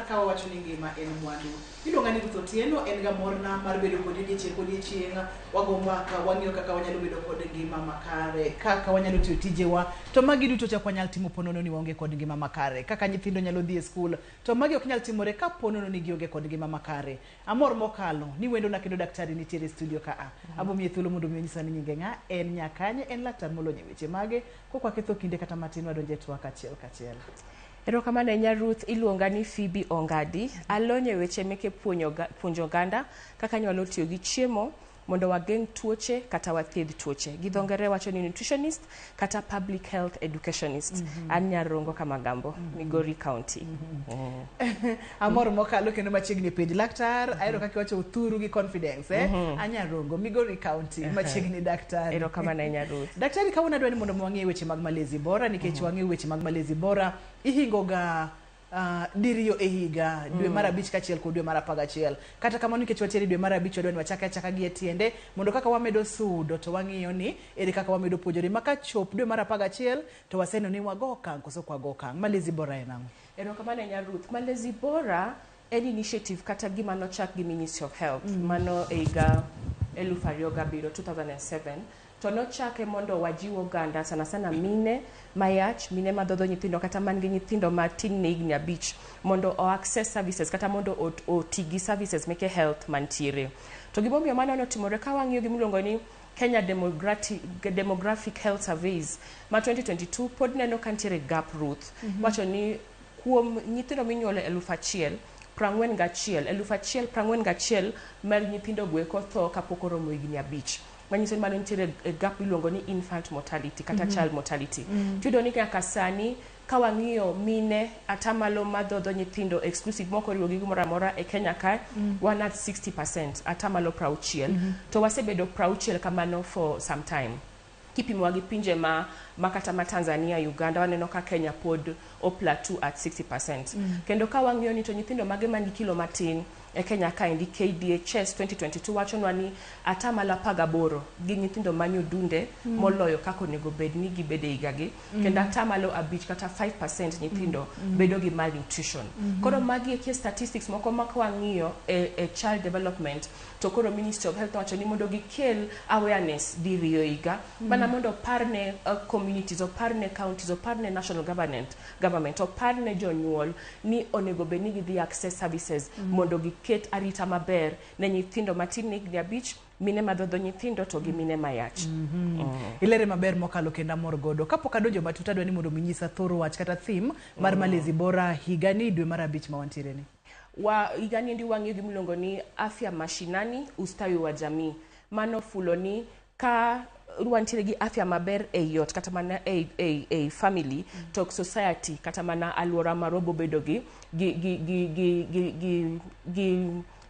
ka wawacho ni ngima en mwandu. Iluonga ni Ruth Otieno, en ga morna mar bedo kodi odiechieng' kodiechieng'. Wago mbaka, wang'iyo kaka wanyalo bedo kod ngima makare, kaka wanyalo tiyo tijewa, to magi duto te ok wanyal timo ponono ni waonge kod ngima makare. Kaka nyithindo nyalo dhi e skul, to magi ok nyal timore ka ponono ni gionge kod ngima makare. Amor mokalo ni wendona kendo daktari nitiere e studio ka a. Abo miye thuolo mondo mi onyisa ni nyinge ng'a, en nya kanye, en laktar molony e weche mage. Kok waketho kinde kata matin wadonjo e twak achiel kachiel. Erokamano ahinya Ruth, iluonga ni Phoebe Ongadi. Alony e weche meke puonjo oganda kaka nyalo tiyo gi chiemo mondo wageng' tuoche kata wathiedh tuoche. Gi dho ngere wacho ni nutritionist kata public health educationist. An Nyarongo Kamagambo, Migori County. Amor mokalo kendo machiegni penj laktar, ahero kaka iwacho uthuru gi confidence eh? Anyarongo, Migori County, machiegni daktari. Erokamano ahinya Ruth. Daktari, kawuono adwa ni mondo wang'e weche mag malezi bora nikech wang'eyo weche mag malezi bora ihingo ga diriyo e higa dwe mar 5 kaachiel kod dwe mar 11. Kata kamano nikech wantiere dwe mar 5 wadwa ni wachake achaka gi e tiende mondo kaka wamedo sudo to wang'iyo ni ere kaka wamedo puonjore ma kachop dwe mar 11 to waseneno ni wago okang' koso ok wago okang'. Malezi bora en ang'o? Erokamano ahinya Ruth. Malezi Bora en initiative kata gima nochak gi Ministry of Health mano e higa 2007, 2007. To nochake mondo wajiw oganda sana sana mine mayach, mine madhodho nyithindo kata man gi nyithindo matin ne higni 5 mondo o access services kata mondo oti gi services meke health mantiere. To gimomiyo mano notimore ka wang'iyo gimiluongo ni Kenya Demographic Health Surveys ma 2022 pod neno ka nitiere gap Ruth. Wacho ni kuom nyithindo minyuolo 1041, 1041 mag nyithindo go eko tho kapok oromo higni 5. Manyiso ni mano nitiere e gap miluongo ni infant mortality kata child mortality. Tiyudo ni nyaka sani ka wang'iyo mine atamalo madhodho nyithindo exclusive mok oriwo gi gimoro amora e Kenya ka wan at 60%, atamalo 60. To wasebedo 60 kamano for some time. Kipimowa gi pinje ma kata ma Tanzania, Uganda, waneno ka Kenya pod o plateau at 60%. Kendo ka wang'iyo ni to nyithindo mage man gi kilo matin e Kenya kaendi, KDHS 2022 wachonwa ni atamalo 18 gi nyithindo manyodunde moloyo kaka onego bed ni gibedo e higagi, kendo atamalo 5 kata 5% nyithindo bedo gi malnutrition. Koro magi eki statistics moko ma kwang'iyo e child development, to koro Ministry of Health wacho ni mondo gikel awareness diriyo higa, mana mondo oparne communities, oparne counties, oparne national government, oparne jonyuol ni onego bed ni gidhi access services mondo giket arita maber ne nyithindo matin ne higni 5, mine madhodho nyithindo to gi mine mayach. Ilere maber mokalo kendo amor godo. Kapok adonjo matut adwa ni mondo minyisa thor wach kata theme mar malezi bora higani dwe mar 5 ma wantiere ni. Higani endi wang'iyo gimiluongo ni afya mashinani, ustawi wa jamii. Mano fulo ni ka wantiere gi afya maber ei ot kata mana ei family to society kata mana alwora marwa bobedo gi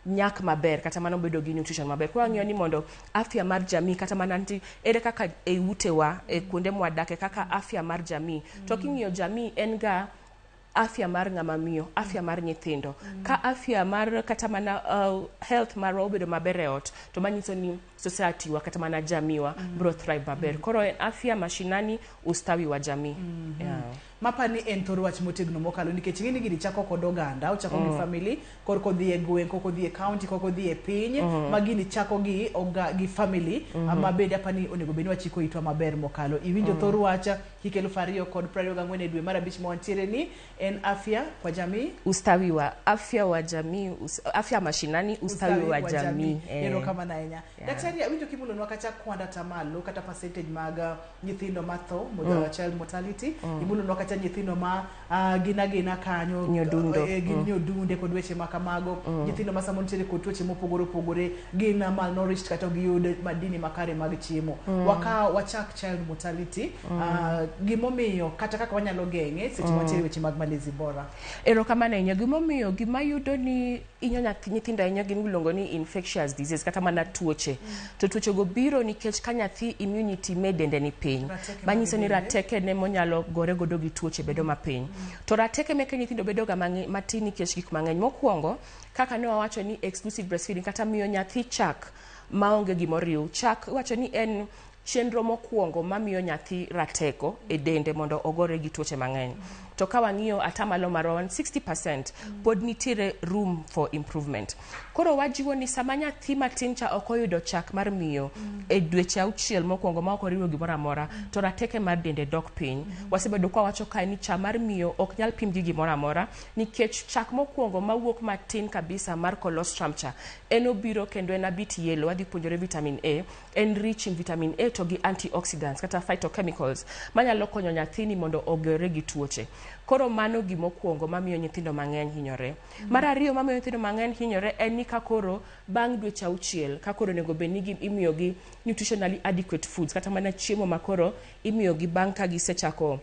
nyak maber kata mana bedo gi nutrition maber. Koro wang'iyo ni mondo afya mar jamii kata mana nti ere kaka ei utewa e kuonde mwadake kaka afya mar jamii. To king'iyo jamii en ga afya mar ng'ama miyo, afya mar nyithindo. Ka afya mar kata mana health marwa obedo maber e ot, to manyiso ni society wa kata mana jamii wa biro thrive maber. Koro en afya mashinani, ustawi wa jamii. Mapa ni en thor wach motegno mokalo nikech ing'e ni gini chako kod oganda, ochako gi family, korka odhi e gweng', korka odhi e county, korka odhi e piny, ma gini chako gi oga, gi family, ma bende apani onego bed ni wachiko itwa maber mokalo. Iwinjo thor wach hik 2024 e dwe mar 5 ma wantiere ni en afya kwa jamii, ustawi wa afya wa jamii, afya mashinani, ustawi wa jamii. Erokamano ahinya. Daktari, awinjo kimulonwa kacha kwand atamalo kata percentage mag nyithindo matho, child mortality. Imulonwa kacha nyithindo ma gin agina kanyo nyodundo, gin nyodunde kod weche ma kamago. Nyithindo ma samoro nitiere kod tuoche mopogore opogore, gin malnourished kata ok giyud madini makare mag chiemo. Wakaw wachak child mortality, gimomiyo kata kaka wanyalo geng'e seche ma wantiere weche mag malezi bora. Erokamano ahinya. Gimomiyo gima yudo ni inyo nyithindo ahinya gin miluongo ni infectious disease kata mana tuoche. To tuoche go biro nikech ka nyathi immunity me dende ni piny. Manyiso ni rateke ne monyalo gore godo gi tuoche bedo mapiny. To rateke meke nyithindo bedo ga matin nikech gik mang'eny. Mokwongo, kaka ne wawacho ni exclusive breastfeeding kata miyo nyathi chak maonge gimoriw. Chak iwacho ni en chenro mokwongo mamiyo nyathi rateko e dende mondo ogore gi tuoche mang'eny. To ka wang'iyo atamalo marwa wan 60%, pod nitiere room for improvement. Koro wajiwo ni sama nyathi matin cha ok oyudo chak mar miyo e dweche 6 mokwongo ma ok oriwo gimoro amora, to rateke mar dende dok piny. Wasebedo kwa wacho kae ni chak mar miyo ok nyal pim gi gimoro amora, nikech chak mokwongo mawuok matin kabisa mar colostrum cha en obiro kendo en a bit yellow. Wadhi puonjore vitamin A, en rich in vitamin A to gi antioxidants kata phytochemicals manyalo konyo nyathini mondo ogere gi tuoche. Koro mano gimokwongo mamiyo nyithindo mang'eny hinyore. Mar ariyo mamiyo nyithindo mang'eny hinyore en ni ka koro bang' dweche 6 ka koro onego bed ni imiyogi nutritionally adequate foods, kata mana chiemo ma koro imiyogi bang' ka gisechako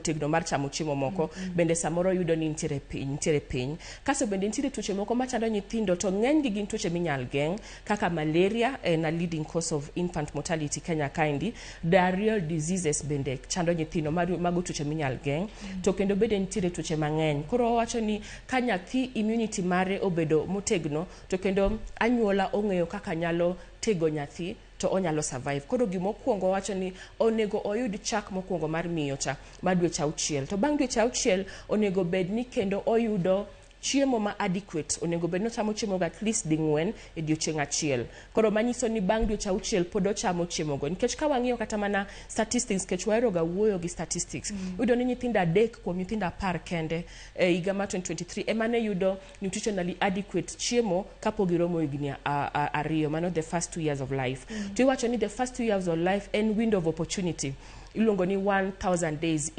tegno mar chamo chiemo moko, bende samoro yudo ni nitiere piny. Kasto bende nitiere tuoche moko machando nyithindo, to ng'enygi gin tuoche minyal geng', kaka malaria en a leading cause of infant mortality Kenya kaendi. Diarrheal diseases bende chando nyithindo, mago tuoche minyal geng'. To kendo bende nitiere tuoche mang'eny. Koro wawacho ni ka nyathi immunity mare obedo motegno, to kendo anyuola ong'eyo kaka nyalo tego nyathi, to onyalo survive. Koro gimokwongo wacho ni onego oyud chak mokwongo mar miyo cha mar dweche 6, to bang' dweche 6 onego bed ni kendo oyudo chiemo ma adequate. Onego bed ni ochamo chiemo go at least ding'wen e odiochieng' achiel. Koro manyiso ni bang' dweche 6 pod ochamo chiemo go, nikech ka wang'iyo kata mana statistics, nikech wahero ga wuoyo gi statistics, iyudo ni nyithindo 3 kuom nyithindo 10 kende e higa mar 2023 ema ne yudo nutritionally adequate chiemo kapok giromo higni 2, mano the first 2 years of life. To iwacho ni the first 2 years of life en window of opportunity, iluongo ni 1000 days,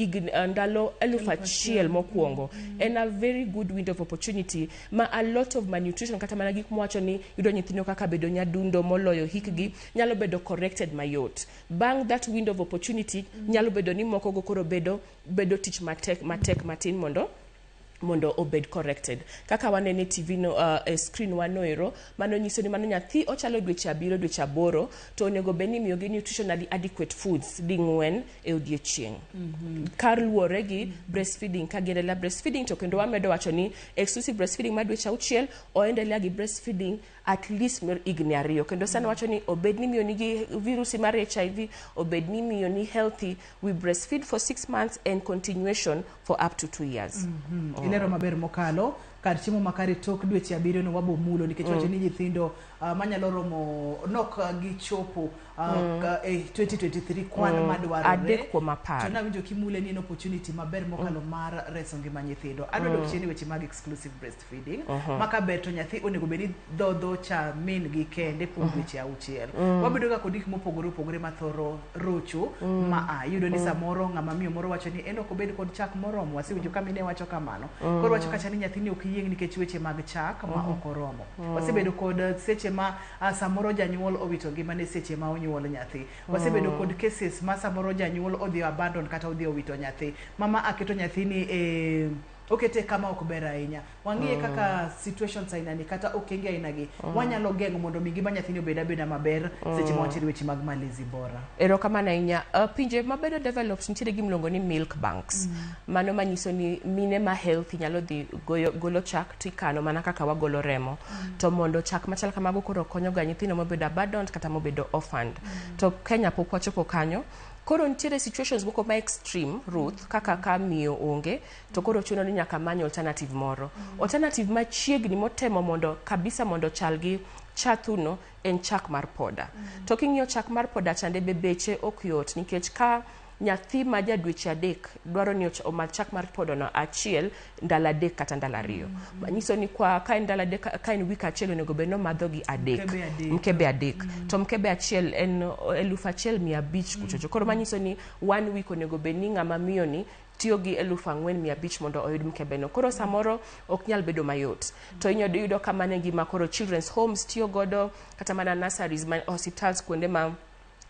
ndalo 1000 mokwongo, en a very good window of opportunity ma a lot of malnutrition, kata mana gik mwacho ni yudo nyithindo kaka bedo nyadundo moloyo hikgi, nyalo bedo corrected mayot. Bang' that window of opportunity, nyalo bedo ni moko go koro bedo tich matek matek matin mondo obed corrected. Kaka wanene e TV no, e screen wanoero, mano nyiso ni mano nyathi ochalo dweche 7, dweche 8, to onego bed ni imiyogi nutritionally adequate foods ding'wen e odiechieng', kar luwore gi breastfeeding. Ka giendelea breastfeeding, to kendo wamedo wacho ni exclusive breastfeeding mar dweche 6, oendelea gi breastfeeding at least mar higni 2. Kendo sani wacho ni obed ni miyo nigi virusi mar HIV, obed ni miyo ni healthy, we breastfeed for 6 months and continuation for up to 2 years. Ilero maber mokalo kar chiemo makare tok dweche 7 no wabo mulo, nikech wacho ni nyithindo manyalo romo nok gichopo e 2023 kwan madwarore 3 kuom 10. To nawinjo kimule ni en opportunity maber mokalo mar reso ngima nyithindo. Adwa dok chien e weche mag exclusive breastfeeding, ma ka ber to nyathi onego bed ni dhodho cha min gi kende kuom dweche 6. Wabedo ga kod gik mopogore opogore mathoro rocho ma a iyudo ni samoro ng'ama miyo moro wacho ni en ok obed kod chak moromo. Wasewinjo ka mine wacho kamano. Koro wacho kacha ni nyathini ok yieng' nikech weche mag chak ma ok oromo. Wasebedo kod seche ma samoro janyuol owito ngimane seche ma onyuol nyathi. Wasebedo kod cases ma samoro janyuol odhi abandon kata odhi owito nyathi. Mama aketo nyathini e okete kama ok ber ahinya. Wang'iye kaka situations aina ni kata okenge aina gi wanyalo geng'o mondo mi ngima nyathini obed abeda maber seche ma wantiere weche mag malezi bora. Erokamano ahinya. Pinje mabedo developed nitiere gimiluongo ni milk banks. Mano manyiso ni mine ma healthy nyalo dhi golo chak to ikano mana kaka wagolo remo. To mondo chak machal kamago koro konyoga nyithindo mobedo abandoned kata mobedo orphaned. To Kenya pok wachopo kanyo. Koro nitiere situations moko ma extreme, Ruth, kaka ka miyo onge, to koro chuno ni nyaka many alternative moro. Alternative machiegni motemo mondo kabisa mondo chal gi cha thuno en chak mar poda. To king'iyo chak mar poda chande be beche ok yot, nikech ka nyathi ma ja dweche 3 dwaro ni omadh chak mar podono achiel ndalo 3 kata ndalo 2, manyiso ni kwa ka en ndalo 3, ka en wik achiel, onego bed ni omadho gi 3. Mkebe 3. Mkebe 3, to mkebe achiel en 1500 kuchocho. Koro manyiso ni one week onego bed ni ng'ama miyo ni tiyo gi 4500 mondo oyud mkebe no. Koro samoro ok nyal bedo mayot. To inyalo yudo ka mano e gima koro children's homes tiyo godo, kata mana nurseries, ma hospitals, kuonde ma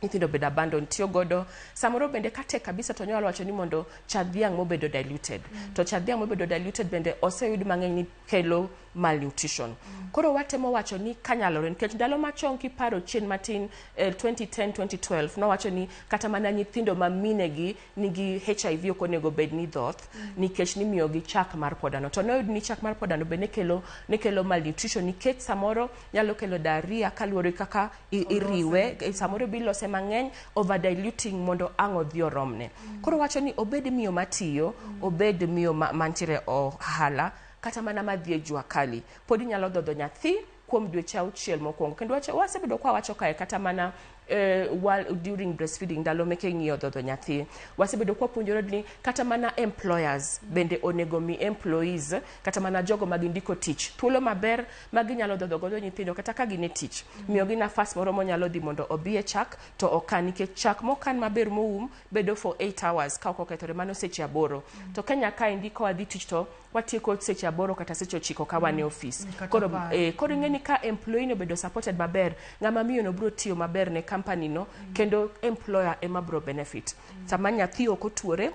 nyithindo obedo abandon tiyo godo. Samoro bende ka tek kabisa to nyalo wacho ni mondo cha dhiang' mobedo diluted. To cha dhiang' mobedo diluted bende oseyud mang'eny ni kelo malnutrition. Koro watemo wacho ni kanyalore, nikech ndalo machon kiparo chien matin, 2010 2012 nowacho ni kata mana nyithindo ma minegi nigi HIV ok onego bed ni dhoth, nikech nimiyogi chak mar podano. To noyud ni chak mar podano be ne kelo malnutrition, nikech samoro nyalo kelo diarrhea kaluwore kaka iriwe, samoro bilose mang'eny, over diluting mondo ang' odhi oromne. Koro wacho ni obed miyo matiyo, obed miyo mantiere ohala, kata mana madhi e jua kali, pod inyalo dhodho nyathi kuom dweche 6 mokwongo. Kendo wasebedo kwa wacho kae kata mana while during breastfeeding, ndalo meke ng'iyo dhodho nyathi, wasebedo kwa puonjore ni kata mana employers bende onego mi employees, kata mana jogo ma gindiko tich, thuolo maber ma ginyalo dhodho godo nyithindo kata ka gin e tich, miyogi nafas moro monyalo dhi mondo obi e chak to okan, nikech chak mokan maber moum bedo for 8 hours ka ok okethore, mano seche 8. To Kenya kaendi ka wadhi tich to watieko seche 8 kata seche 9 ka wan e ofis. Kata Koro, 10. Koro ing'e ni ka employee no obedo supported maber, ng'ama miyo no biro tiyo maber ne company no, kendo employer ema biro benefit. Sama nyathi ok otuore,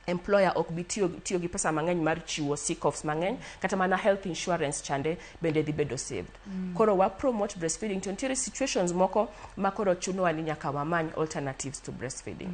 employer ok bi tiyo gi pesa mang'eny mar chiwo sick offs mang'eny, kata mana health insurance chande bende dhi bedo saved. Koro wa promote breastfeeding, to nitiere situations moko ma koro chunowa ni nyaka wamany alternatives to breastfeeding.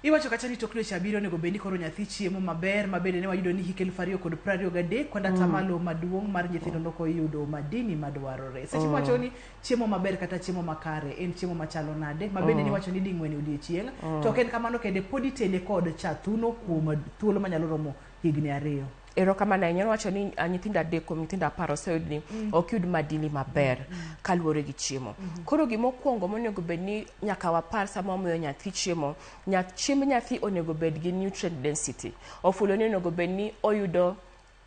Iwacho kacha ni tok dweche 7 onego bed ni koro nyathi chiemo maber, ma bende ne wayudo ni hik 2023 kod atamalo maduong' mar nyithindo nok oyudo madini madwarore. Seche miwacho ni chiemo maber kata chiemo makare en chiemo machalo nade, ma bende niwacho ni ding'wen e odiechieng', to ok en kamano kende, pod itede kod chathuno kuom thuolo manyalo romo higni 2. Erokamano ahinya. Nowacho ni nyithindo 3 kuom nyithindo 10 oseyud ni ok yud madini maber kaluwore gi chiemo. Koro gimokwongo monego bed ni nyaka wapar sama wamiyo nyathi chiemo, chiemb nyathi onego bed gi nutrient density. Ofulo ni onego bed ni oyudo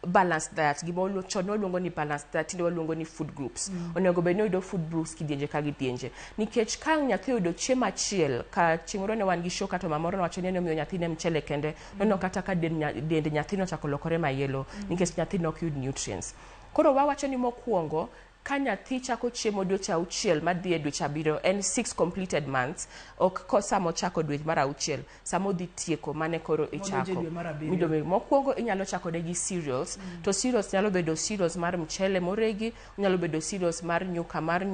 balanced diet, gima chon waluongo ni balanced diet, tinde waluongo ni food groups. Onego bed ni oyudo food groups kidienje ka kidienje, nikech ka nyathi oyudo chiemo achiel, ka chieng' moro ne wan gi show kata mama moro nowacho ni en omiyo nyathine mchele kende, noneno kata ka dend nyathino ochako lokore mayelo, nikech nyathino ok yud nutrients. Koro wawacho ni mokwongo ka nyathi chako chiemo dweche 6 madhi e dweche 7, en 6 completed months, ok ko sama ochako dwe mar 6, sama odhi tieko mane koro Modonjo e ichako. dwe mar 7. Midonjo mokwongo inyalo chako ne gi cereals, to cereals nyalo bedo cereals mar mchele moregi, nyalo bedo cereals mar nyuka mar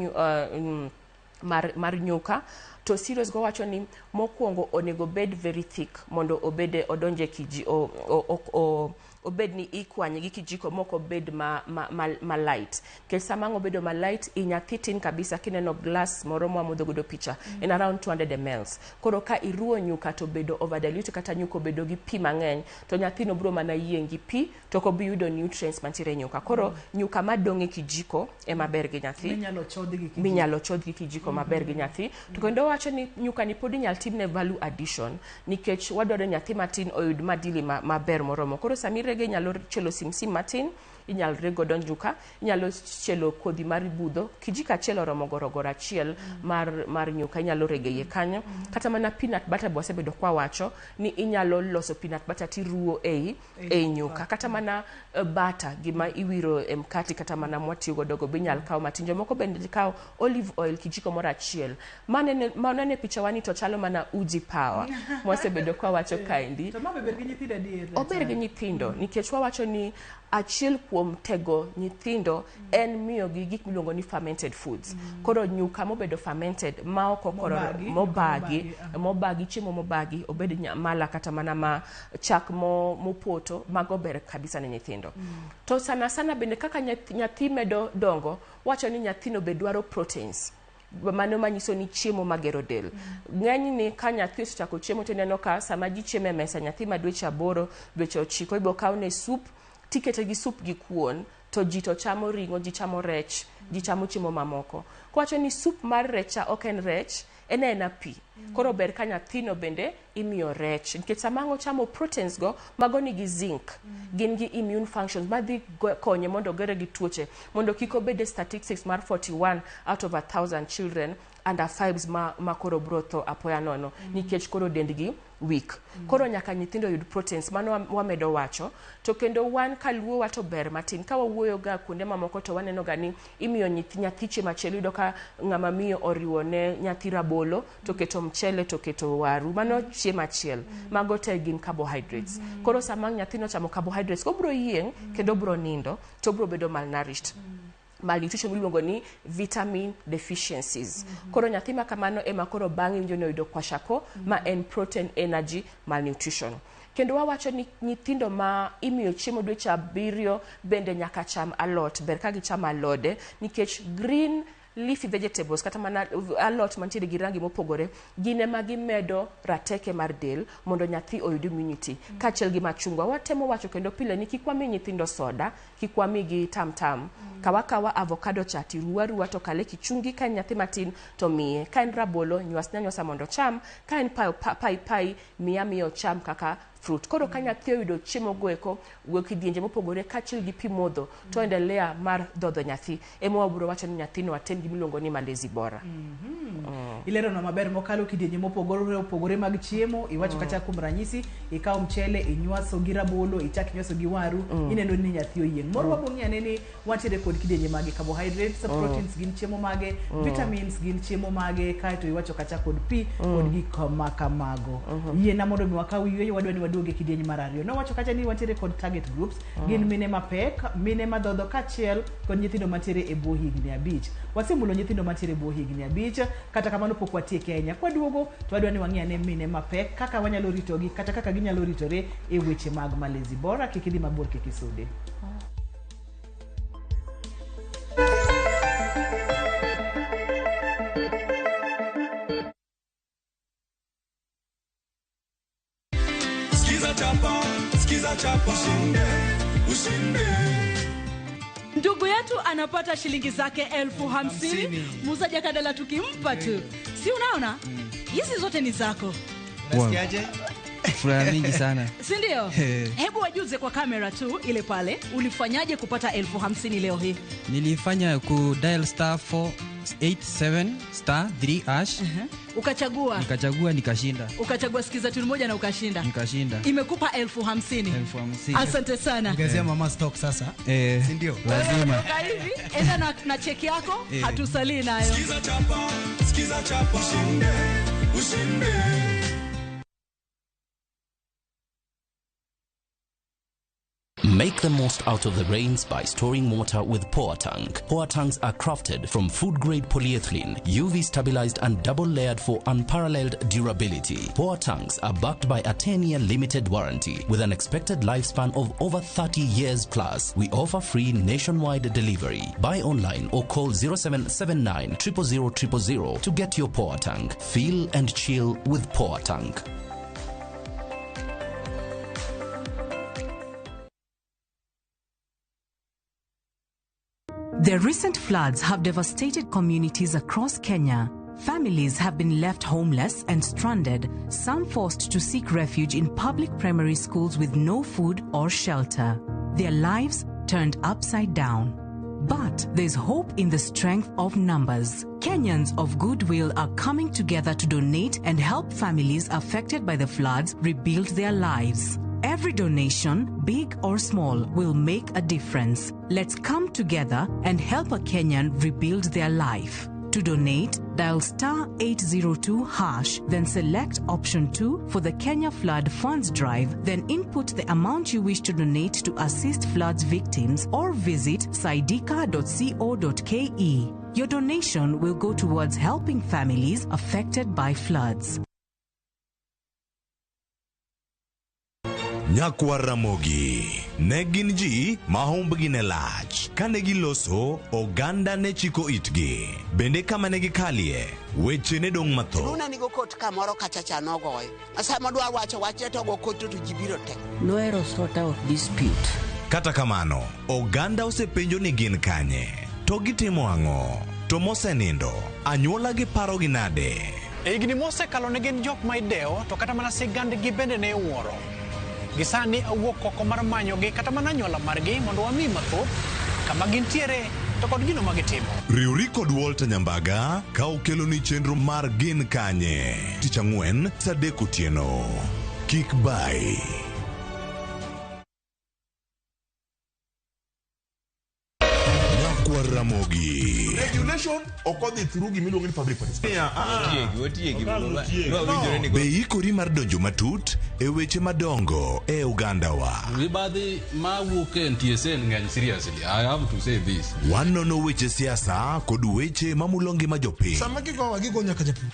nyuka. To cereals go wacho ni mokwongo onego bed very thick mondo obed odonje kiji o, obed ni ikwanye gi kijiko mok obed ma light, nikech sama ang' obedo ma light i nyathi tin kabisa. Kineno glass moro mwamodho godo picha, en around 200 mls. Koro ka iruwo nyuka to obedo over dilute, kata nyuka obedo gi pi mang'eny, to nyathino biro mana yieng' gi pi to ok obi yudo nutrients mantiere e nyuka. Koro nyuka madong' e kijiko ema ber gi nyathi, minyalo chodh gi kijiko. Minyalo chodh gi kijiko maber gi nyathi. To kendo wacho ni nyuka ni pod inyal timne value addition, nikech wadwaro ni nyathi matin oyud madili maber moromo. Koro sami rege, inyalo chielo simsim matin, inyalo reg godo nyuka, inyalo chielo kodhi mar budho, kijiko achiel oromo gorogoro achiel mar nyuka, inyalo rege iye kanyo. Kata mana peanut butter be wasebedo kwa wacho ni inyalo loso peanut butter tiruo ei nyuka. Kata mana butter, gima iwiro e mkati, kata mana mwatiyo godo go be inyalo kawo matin. Jomoko bende kawo olive oil kijiko moro achiel. Manene picha wani to chalo mana uji power mwasebedo kwa wacho kaendi. To ma be ber gi nyithindo adier? Ober gi nyithindo, nikech wawacho ni achiel kuom tego nyithindo en miyogi gik miluongo ni fermented foods. Koro nyuka mobedo fermented ma ok okorore, Mobagi, mobagi, mobagi, ah. mobagi, chiemo mobagi, obed mala kata mana ma chak mopoto, mago ber kabisa ne nyithindo. To sana sana bende kaka nyathi medo dongo, wacho ni nyathino be dwaro proteins. Mano manyiso ni chiemo magero del. Ng'enyni ka nyathi osechako chiemo to ineno ka sama ji chiemo e mesa, nyathi ma dweche 8, dweche 9, ibo kawne sup, tikete gi sup gi kuon, to ji to chamo ring'o, ji chamo rech, ji chamo chiemo mamoko. Kowacho ni sup mar rech cha ok en rech, en aena pi. Koro ber ka nyathino bende imiyo rech, nikech sama ang' ochamo proteins go, mago nigi zinc, gin gi immune functions madhi konye mondo ogere gi tuoche, mondo kik obed e statistics mar 41 out of 1,000 children under 5 ma koro bro tho apoya nono, nikech koro dendgi week. Koro nyaka nyithindo yud proteins, mano wamedo wacho. To kendo wan kaluo to ber matin. Ka wawuoyo ga kuonde mamoko to waneno ga ni imiyo nyathi chiemo achiel, iyudo ka ng'ama miyo oriwo ne nyathi rabolo to keto mchele to keto waru. Mano chiemo achiel. Mago te gin carbohydrates. Koro sama nyathino ochamo carbohydrates, obiro yieng' kendo obiro nindo to obiro bedo malnourished. Malnutrition miluongo ni vitamin deficiencies. Koro nyathi ma kamano ema koro bang'e iwinjo ni oyudo kwashiorkor, ma en protein energy malnutrition. Kendo wawacho ni nyithindo ma imiyo chiemo dweche 7 bende nyaka cham alot. Ber ka gichamo alode nikech green leafy vegetables kata mana alot mantiere gi rangi mopogore gin ema gimedo rateke mar del mondo nyathi oyud immunity, kaachiel gi machungwa. Watemo wacho kendo pile ni kik wami nyithindo soda, kik wamigi tam tam. Kawa kawa avocado cha tiruwa ruwa to kale kichungi. Ka en nyathi matin to miye, ka en rabolo nywasne anywasa mondo ocham, ka en pai pai miya miyo ocham kaka fruit. Koro ka nyathi oyudo chiemo goeko go kidienje mopogore kaachiel gi pi modho to endelea mar dhodho nyathi, ema wabiro wacho ni nyathino atem gimiluongo ni malezi bora. Ileronwa maber mokalo kidienje mopogore opogore mag chiemo. Iwacho kata kuom ranyisi, ikawo mchele inywaso gi rabolo, ichak inywaso gi waru, ineno ni nyathi oyieng'. Moro wabo ng'i ane ni wantiere kod kidienje mage: carbohydrates, proteins gin chiemo mage, vitamins gin chiemo mage, kaeto iwacho kata kod pi kod gik ma kamago. Yiena mondo mi wakaw yueyo, wadwa ni waduog e kidieny mar ariyo. Nowacho kacha ni wantiere kod target groups, gin mine mapek, mine madhodho kaachiel kod nyithindo mantiere e bwo higni 5. Wasemulo nyithindo mantiere e bwo higni 5, kata kamano pok watieke ahinya. Kwaduogo to wadwa ni wang'i ane mine mapek, kaka wanyalo ritogi kata kaka ginyalo ritore e weche mag malezi bora. Kik idhi mabor, kik isude. Skiza chapa, skiza chapa, ushinde, ushinde. Ndugu yetu anapata shilingi zake 50,000. Muuzaji Akadala tukimpa tu, si unaona hizi zote ni zako? Unasikiaje? Furaha mingi sana. Si ndio? Hebu wajuze kwa kamera tu ile pale, ulifanyaje kupata 50,000 leo hii? Nilifanya ku dial star 487 star 3 hash. Ukachagua? Nikachagua, nikashinda. Ukachagua sikiza tune moja na ukashinda. Nikashinda. Imekupa 50,000. 50,000. Asante sana. Ongezea mama stock sasa. Eh, Si ndio? Lazima. Toka hivi, enda na cheki yako, hatusalii nayo. Skiza chapa, skiza chapa, ushinde, ushinde. Make the most out of the rains by storing water with Poa Tank. Poa Tanks are crafted from food-grade polyethylene, UV stabilized and double-layered for unparalleled durability. Poa Tanks are backed by a 10-year limited warranty with an expected lifespan of over 30 years plus. We offer free nationwide delivery. Buy online or call 0779 000 000 to get your Poa Tank. Feel and chill with Poa Tank. The recent floods have devastated communities across Kenya. Families have been left homeless and stranded, some forced to seek refuge in public primary schools with no food or shelter. Their lives turned upside down. But there's hope in the strength of numbers. Kenyans of goodwill are coming together to donate and help families affected by the floods rebuild their lives. Every donation, big or small, will make a difference. Let's come together and help a Kenyan rebuild their life. To donate, dial star 802 hash, then select option 2 for the Kenya Flood Funds Drive, then input the amount you wish to donate to assist floods victims or visit saidika.co.ke. Your donation will go towards helping families affected by floods. Nyakwar Ramogi ne gin ji ma humbgi ne lach. Kane giloso, oganda ne chiko itgi. Bende kama ne gikalie, weche ne dong' mathoth. Luna nigo kot kamoro kacha cha nogoyo. Sama dwa wacho wachne to go kot to ji biro te. Nohero sort out dispute. Kata kamano, oganda osepenjo ni gin kanye, to gitimo ang'o, to mosenindo, anyuola gi parogi nade? E higni mosekalo ne gin jok ma idewo to kata mana sigandgi bende ne iwuoro. Gisani awuok oko mar manyogi kata mana anyuola margi mondo wami mathoth kama gintiere to kod gino ma gitimo. Riwri kod Walter Nyambaga ka okeloni chenro mar Gin Kanye. Tich ang'wen, saa 3 otieno. Kik bayi. Nyakwar Ramogi. Regulation ok odhi through gimiluongo ni public participation. Otiegi, otiegi. Be ikori mar donjo matut e weche madongo e ogandawa? Mibadhi mawuok e NTSA ng'eny seriously. I have to say this. Wanono weche siasa kod weche mamulo ngima jopiny. Sama gigowa gigo nyaka japur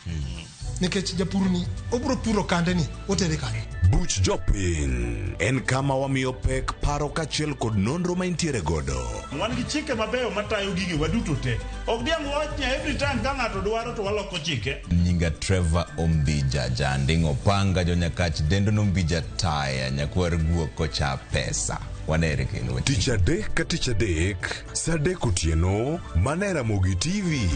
nikech japur ni obiro puro kande ni otere kanye. Buch Jopiny en kama wamiyo pek paro kaachiel kod nonro ma intiere godo. Wan gi chike mabeyo matayo gigi waduto te. Ok diang' wach ni every time ka ng'ato dwaro to waloko chike. Nyinga Trevor Ombija Janding Opanga jonyakach dendo nombija taya nyakwar guok kocha pesa. Wanere kendo. Tich adek ka tich adek, saa adek otieno, mana e Ramogi TV.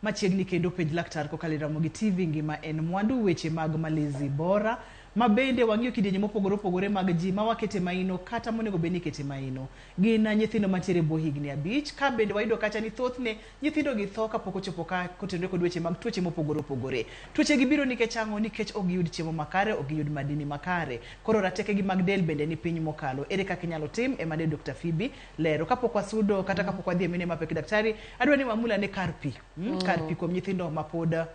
Machiegni kendo penj laktar kokalo e Ramogi TV ngima en mwandu weche mag malezi bora ma bende wang'iyo kidienje mopogore opogore mag ji ma wakete maino kata monego bed ni ikete maino gin nyithindo mantiere e bwo higni 5 ka bende wayudo kacha ni thothne nyithindo gi tho kapok ochopo ka kotenore kod weche mag tuoche mopogore opogore. Tuoche gi biro nikech ang'o? Nikech ok giyud chiemo makare, ok giyud madini makare. Koro ratekegi mag del bende ni piny mokalo. Ere kaka inyalo tim? Ema ne Dr. Phoebe lero. Kapok wasudo kata kapok wadhi e mine mapek daktari, adwa ni wamul ane kar pi. Kar pi kuom nyithindo mapod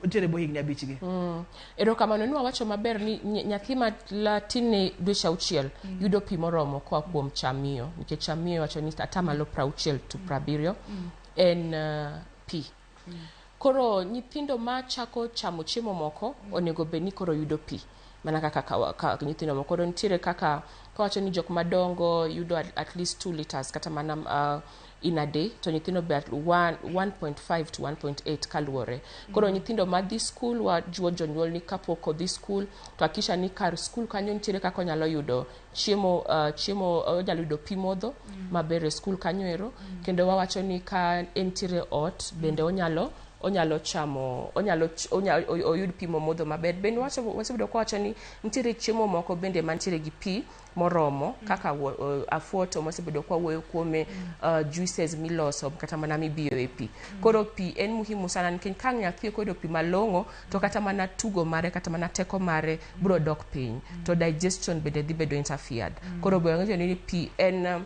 nitiere bwo higni 5 gi. Erokamano ni wawacho maber ni nyathi ma tin ne dweche 6 yudo pi moromo koa kuom cham miyo nikech cham miyo wacho ni 60 to 70 en pi. Koro nyithindo ma chako chamo chiemo moko onego bed ni koro yudo pi mana kaka nyithindo moko. Koro nitiere kaka kawacho ni jok madongo yudo at least 2 liters kata mana in a day, to nyithindo be at 1.5 to 1.8 kaluwore. Koro nyithindo madhi skul wajiwo jonyuol ni kapok odhi skul to hakikisha ni kar skul kanyo nitiere kaka onyalo yudo chiemo, onyalo yudo pi modho maber e skul kanyo ero. Kendo wawacho ni ka entiere ot bende onyalo chamo, onyalo oyud pi modho maber. Bende wasebedo kawacho ni nitiere chiemo moko bende mantiere gi pi moromo kaka afuoto mwasebedo kwa wuoyo kuome, juices miloso kata mana mibiyo e pi. Koro pi en muhimu sana nikech ka nyathi ok oyudo pi malong'o to kata mana tugo mare kata mana teko mare biro dok piny, to digestion bende dhi bedo interfered. Koro be wang'eyo ni pi en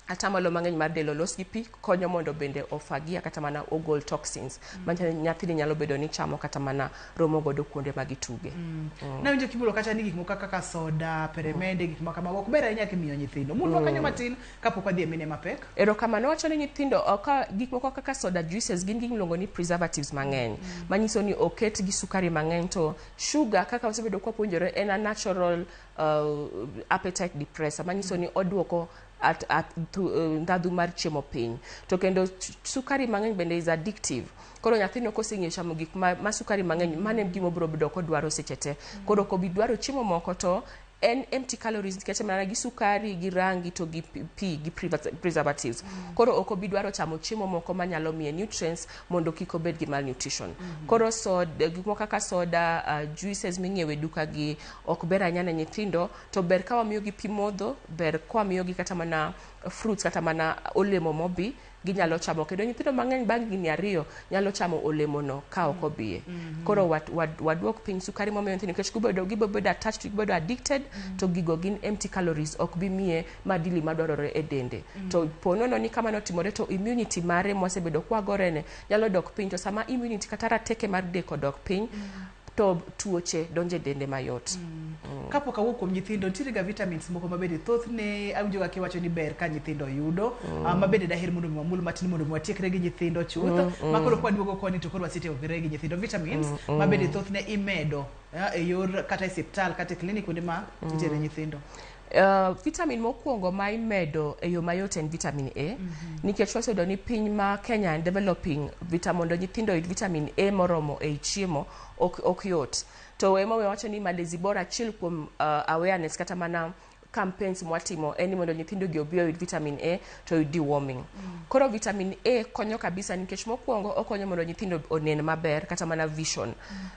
atamalo mang'eny mar del olos gi pi, konyo mondo bende ofagia kata mana ogol toxins ma nyathini nyalo bedo ni chamo kata mana romo godo kuonde ma gituge. Nawinjo kimulo kacha ni gik moko kaka soda, peremende, gik moko kamago ok ber ahinya kimiyo nyithindo. Mulwa kanyo matin kapok wadhi e mine mapek. Erokamano wacho ni nyithindo gik moko kaka soda, juices gin gik miluongo ni preservatives mang'eny manyiso ni oket gi sukari mang'eny, to sugar kaka wasebedo kwa puonjore en a natural appetite depressor manyiso ni oduoko ndhadhu mar chiemo piny. To kendo sukari mang'eny bende is addictive. Koro nyathino koseng'eyo chamo gik ma sukari mang'eny, mano e gima obiro bedo kodwaro seche te. Koro ok obi dwaro chiemo moko to en empty calories nikech mana gi sukari gi rangi to gi pi gi preservatives. Koro ok obi dwaro chamo chiemo moko manyalo miye nutrients mondo kik obed gi malnutrition. Koro gik moko kaka soda, juices ming'iewo e duka gi ok ber ahinya ne nyithindo, to ber ka wamiyogi pi modho, ber ka wamiyogi kata mana fruits kata mana olemo mobi ginyalo chamo. Kendo nyithindo mang'eny bang' higni 2 nyalo chamo olemono ka ok obiye. Koro waduok piny sukari momiyo nyithindo nikech gibedo attached, gibedo addicted, to gigo gin empty calories, ok bi miye madili madwarore e dende. To ponono ni kamano otimore to immunity mare mwasebedo kwagorene nyalo dok piny, to sama immunity kata rateke mar del odok piny to tuoche donje dende mayot. Kapok awuok kuom nyithindo, nitiere ga vitamins moko mabende thothne awinjo ga kiwacho ni ber ka nyithindo yudo, mabende daher mondo mi wamul matin mondo mi watiekre gi nyithindo chuth. Ma koro kwaduogo koni to koro wasetiekore gi nyithindo. Vitamins mabende thothne imedo e yor kata e osiptal kata e klinik kuonde ma itere nyithindo. Vitamin mokwongo ma imedo e yo mayot en vitamin A, nikech waseyudo ni piny ma Kenya en developing, mondo nyithindo oyud vitamin A moromo ei chiemo ok yot. To ema wacho ni malezi bora achiel kuom awareness kata mana campaigns mwatimo en ni mondo nyithindo gi obi oyud vitamin A to oyud deworming. Koro vitamin A konyo kabisa nikech mokwongo okonyo mondo nyithindo onen maber kata mana vision.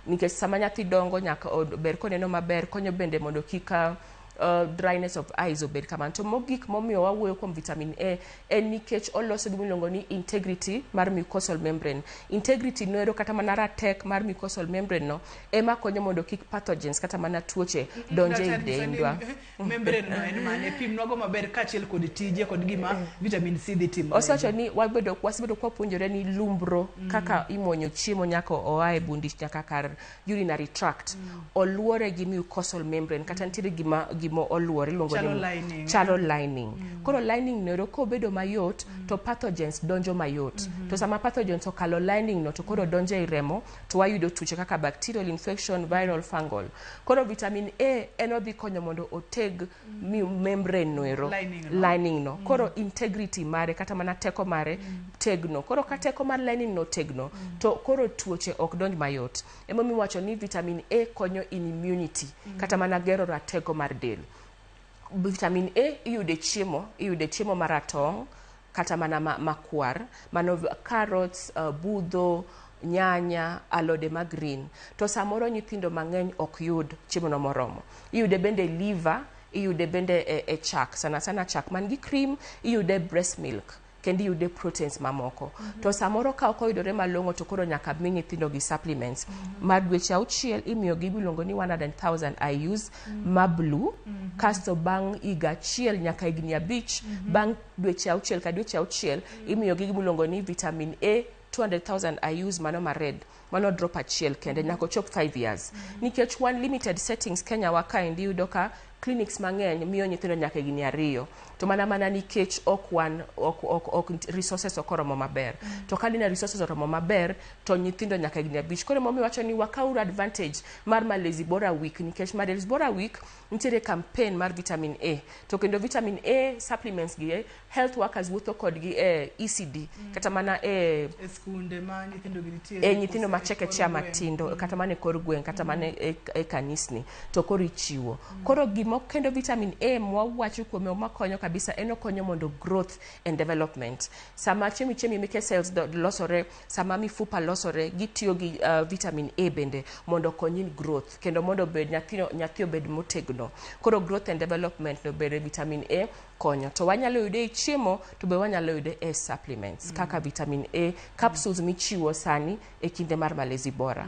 Nikech sama nyathi dongo nyaka ber koneno maber, konyo bende mondo kik dryness of eyes obed kamano. To mogik momiyo wawuoyo kuom vitamin A en nikech oloso gima iluongo ni integrity mar mucosal membrane. Integrity noero kata mana ratek mar mucosal membrane no ema konyo mondo kik pathogens kata mana tuoche donje e Daktari, nyisa ni dendwa. Membrane no en mane? Pimnwago maber kaachiel kod tije kod gima vitamin C dhi timo. Osewacho ni wabedo wasebedo kwapuonjore ni lumbro kaka imuonyo chiemo nyaka oa e bundich nyaka kar urinary tract oluore gi mucosal membrane kata nitiere gima gima oluore iluongo Chalo ni lining. chalo lining. Koro lining noero kobedo mayot to pathogens donjo mayot. To sama pathogens okalo lining no to koro donjo ei remo to wayudo tuoche kaka bacterial infection, viral, fungal. Koro vitamin A en odhi konyo mondo oteg membrane noero Lining no. lining no. Koro integrity mare kata mana teko mare tegno. Koro ka teko mar lining no tegno to koro tuoche ok donj mayot. Emomiyo iwacho ni vitamin A konyo in immunity kata mana gero ratego mar del. Vitamin A iyude chiemo, iyude chiemo maratong' kata mana makwar, mano carrots, budho, nyanya, alode ma green. To samoro nyithindo mang'eny ok yud chiemo no moromo. Iyude bende liver, iyude bende e chak, sana sana chak man gi cream, iyude breast milk kendo iyude proteins mamoko. To samoro ka ok oyudore malong'o to koro nyaka mi nyithindo gi supplements. Mar dweche 6 imiyo gi miluongo ni 100,000 IUs ma blue, kasto bang' higa 1 nyaka higni 5, bang' dweche 6 ka dweche 6 imiyo gi gimiluongo ni vitamin A 200,000 IUs mano ma red, mano drop achiel kende nyaka ochop 5 years. Nikech wan limited settings Kenya wa kaendi iyudo ka clinics mang'eny miyo nyithindo nyaka higni 2 to mana nikech ok wan ok resources ok oromo maber. To ka dine resources oromo maber to nyithindo nyaka higni 5. Koro emomiyo wacho ni wakawuru advantage mar Malezi Bora Week, nikech Malezi Bora Week nitiere campaign mar vitamin A, to kendo vitamin A supplements gi health workers wuotho kodgi e ECD kata mana e skunde ma nyithindo gi nitie, e nyithindo machekechea matindo kata mana e kor gweng' kata mana e kanisni to koro ichiwo. Koro gimo kendo vitamin A mwawacho kuome makonyo kabisa en okonyo mondo growth and development. Sama chemi meke cells losore, sama mifupa losore, gitiyo gi vitamin A bende mondo okony in growth kendo mondo obed nyathi obed motegno. Koro growth and development no bende vitamin A konyo. To wanyalo yude e chiemo to be wanyalo yude e supplements kaka vitamin A capsules michiwo sani e kinde mar Malezi Bora.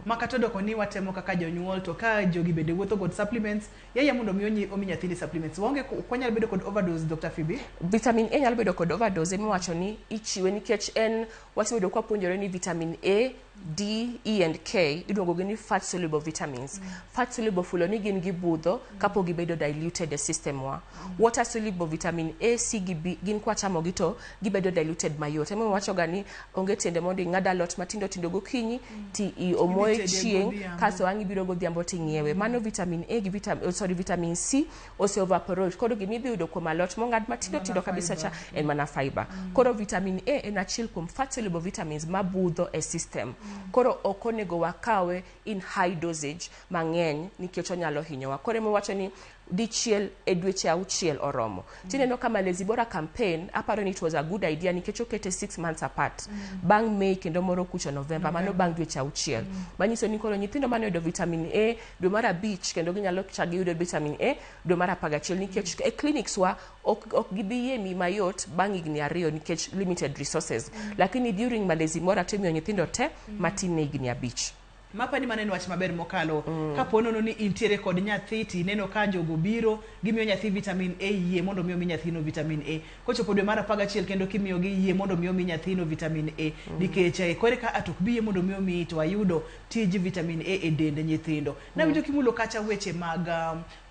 Makata doko ni watemo kaka jonyuol to ka jogi bende wuotho kod supplements, yaya mondo mi omi nyathini supplements. Waonge ok wanyal bedo kod overdose, Dr. Phoebe? Vitamin A nyalo bedo kod overdose emiwacho ni ichiwe nikech en wasebedo kwa puonjore ni vitamin A, D, E and K iluongo gi ni fat soluble vitamins. Fat soluble fulo ni gin gibudho kapok gibedo diluted e system wa. Water soluble vitamin A, C gi B gin kwachamo gi to gibedo diluted mayot. Emomiyo wacho ga ni onge tiende mondo ing'ad alot matindo tindo gokinyi ti omoye chieng' kasto ang' ibiro godhiambo ting'iewe. Mano vitamin A gi vitamin C ose evaporate. Koro gima idhi yudo kuom alot mong'ad matindo tindo kabisa cha en mana fiber. Koro vitamin A en achiel kuom fat soluble vitamins mabudho e system. Koro ok onego wakawe in high dosage mang'eny nikech onyalo hinyowa. Koro ema wacho ni dichiel e dweche 6 oromo. Tineno ka Malezi Bora campaign, aparo ni it was a good idea nikech okete 6 months apart. Bang' May kendo moro kucho November, mano bang' dweche 6. Manyiso ni koro nyithindo mane oyudo vitamin A dwe mar 5 kendo ginyalo chak giyudo vitamin A dwe mar 11 nikech e clinics wa ok gibi yie mi mayot bang' higni 2 nikech limited resources. Lakini during Malezi Bora to imiyo nyithindo te matin ne higni 5. Mapa ni mano en wach maber mokalo. Kapo nono ni intiere kod nyathi tineno ka jogo biro gimiyo nyathi vitamin A, yie mondo mi omi nyathino vitamin A. Kochopo dwe mar 11 kendo kimiyogi, yie mondo mi omi nyathino vitamin A. Nikech kore ka atok bi yie mondo mi omi to wayudo tij vitamin A e dend nyithindo. Nawinjo kimulo kacha weche mag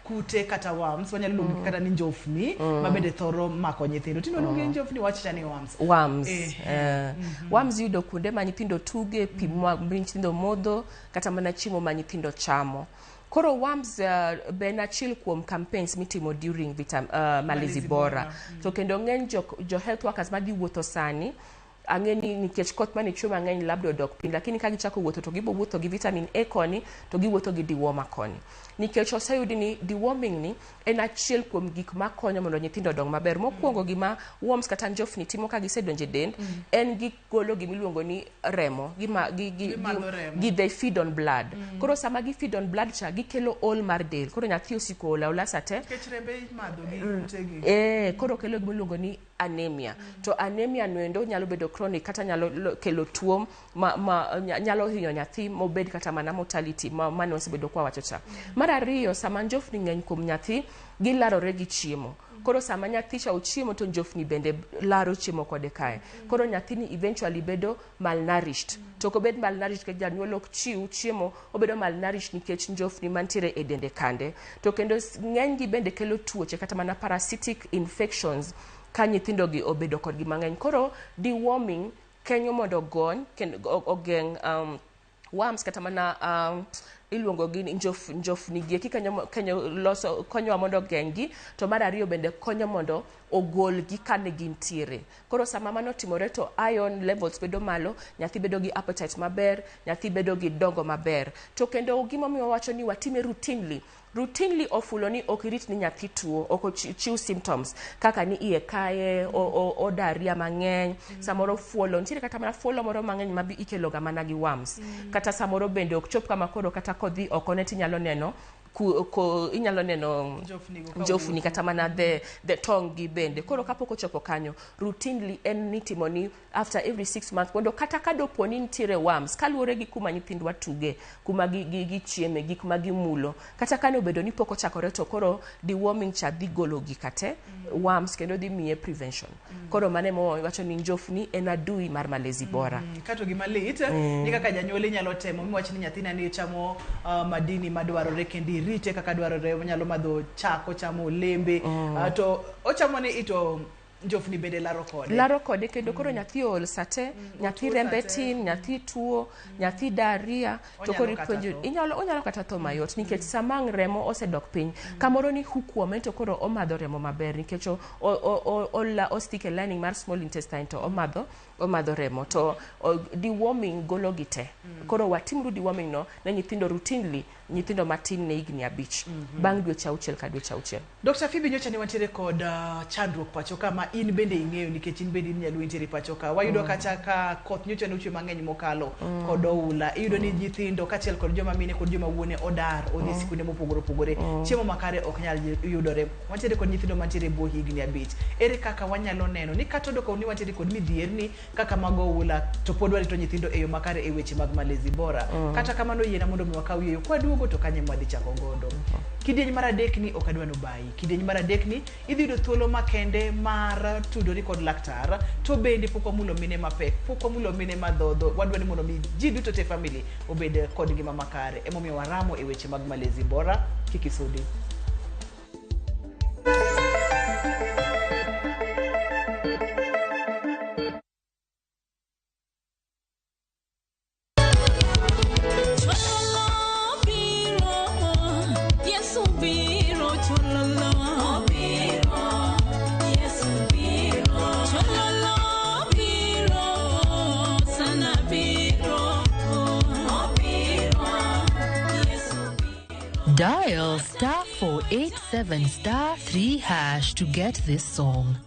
kute kata worms, wanyalo luongo kata ni njofni, ma bende thoro mako nyithindo. Tinde waluongo ni njofni, wachacha ni worms. Worms. Worms yudo kuonde ma nyithindo tuge, pi ma nyithindo modho, kata mana chiemo ma nyithindo chamo. Koro worms be en achiel kuom campaigns mitimo during Malezi Bora. To kendo ng'eny jo health workers madhi wuotho sani, Ang'e ni nikech koth mane chwe mang'eny labda odok piny, lakini ka gichako wuotho to gibo wuotho gi vitamin A koni to giwuotho gi dewormer koni. Nikech oseyudi ni deworming ni en achiel kuom gik makonyo mondo nyithindo odong maber. Mokwongo gima worms kata njofni timo ka gisedonjo e dend, en gigolo gimiluongo ni remo. Gima, gi, Gimadho remo. Gi they feed on blood. Koro sama gi feed on blood cha, gikelo ol mar del. Koro nyathi osiko ol aola sate. Nikech rembe imadho gi kutegi. Koro kelo gimiluongo ni anemia. To anemia noendo nyalo bedo chronic kata nyalo kelo tuo ma nyalo hinyo nyathi mobed kata mana mortality mane wasebedo kwa wacho cha. Mar ariyo, sama njofni ng'eny kuom nyathi, gilarore gi chiemo. Koro sama nyathi cha ochiemo to njofni bende laro chiemo kode kae. Koro nyathini eventually bedo malnourished. To ok obed malnourished nikech janyuol ok chiw chiemo, obedo malnourished nikech njofni mantiere e dende kande. To kendo ng'eny gi bende kelo tuoche kata mana parasitic infections ka nyithindo gi obedo kodgi mang'eny. Koro deworming kenyo mondo ogony kendo ogeng' worms kata mana iluongo gi ni njofni gi eki kenyo loso konyowa mondo ogeng' gi. To mar ariyo bende konyo mondo ogolgi kane gintiere. Koro sama mano otimore to iron levels bedo malo, nyathi bedo gi appetite maber, nyathi bedo gi dongo maber. To kendo gimomiyo wawacho ni watime routinely ofulo ni ok irit ni nyathi tuo, ok ochiw symptoms kaka ni iye kaye, o diarrhea mang'eny, samoro fuolo nitiere, kata mana fuolo moro mang'eny ma ikelo ga mana gi worms. Kata samoro bende ok chop kama koro kata kodhi oko ne tinyalo neno inyalo neno Njofni go ka njofni wuotho. Kata mana the tong gi bende. Koro kapok ochopo kanyo, routinely en nitimo ni after every 6 months mondo kata ka dopo ni nitiere worms, kaluwore gi kuma nyithindwa tuge, kuma gichieme, gik ma gimulo, kata kane obedo ni pok ochakore, to koro deworming cha dhi golo gika te worms kendo dhi miye prevention. Koro mano ema wacho ni njofni en adui mar malezi bora. Kato gima lit ni kaka janyuol inyalo temo miwach ni nyathina ni chamo madini madwarore kendo irite kaka dwarore, onyalo madho chak, ochamo olembe, to ochamo ni ito njofni bende laro kode. Laro kode kendo. Koro nyathi ool sate, nyathi otuo rembe sate. Tin nyathi tuo, nyathi diarrhea to Onyalo koro kata ipuonjo tho. Inyalo, onyalo kata tho mayot nikech sama ang' remo osedok piny kamoro ni hookworm ento koro omadho remo maber nikech o stick e lining mar small intestine to omadho remo to deworming golo gi te. Koro watimuru deworming no ne nyithindo routinely, nyithindo matin ne higni 5, bang' dweche 6 ka dweche 6. Dr. Phoebe, nyocha ne wantiere kod chandruok pacho ka ma in bende ing'eyo nikech in bende in nyaluo intiere pacho ka. Wayudo kacha ka koth nyocha ne ochwe mang'eny mokalo kod oula. Iyudo ni nyithindo kaachiel kod joma mine kod joma wuone odar odhi e sikunde mopogore opogore. Chiemo makare ok nyal yudore. Wantiere kod nyithindo mantiere e bwo higni 5. Ere kaka wanyalo neno ni kata odo ni wantiere kod midhierni kaka mag oula to pod warito nyithindo e yo makare e weche mag malezi bora? Kata kamano, yiena mondo mi wakaw yueyo, kwaduogo to kanye mwadhi chako godo. Kidieny mar adek ni ok adwa nobayi. Kidieny mar adek ni idhi yudo thuolo makende mar tudori kod laktar, to bende pok wamulo mine mapek, pok wamulo mine madhodho. Wadwa ni mondo mi ji duto te family obed kod ngima makare. Emomiyo waramo e weche mag malezi bora. Kik isudi. Chololo biro, Yesu biro, chololo biro, Yesu biro, chololo biro, sana biro, biro, Yesu. Dial star 487 star 3 hash to get this song.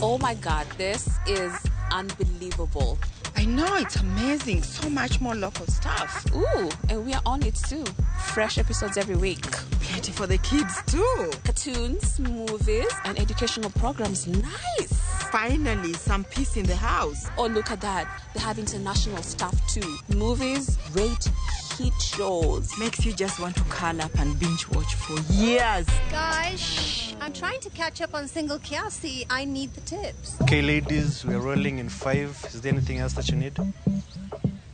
Oh my God, this is unbelievable. I know, it's amazing. So much more local stuff. Ooh, and we are on it too. Fresh episodes every week. Plenty for the kids too. Cartoons, movies, and educational programs. Nice. Finally, some peace in the house. Oh, look at that. They have international stuff too. Movies, great hit shows. Makes you just want to curl up and binge watch for years. Guys, shh. I'm trying to catch up on Single Kiasi. I need the tips. Okay, ladies, we're rolling in 5. Is there anything else that you need?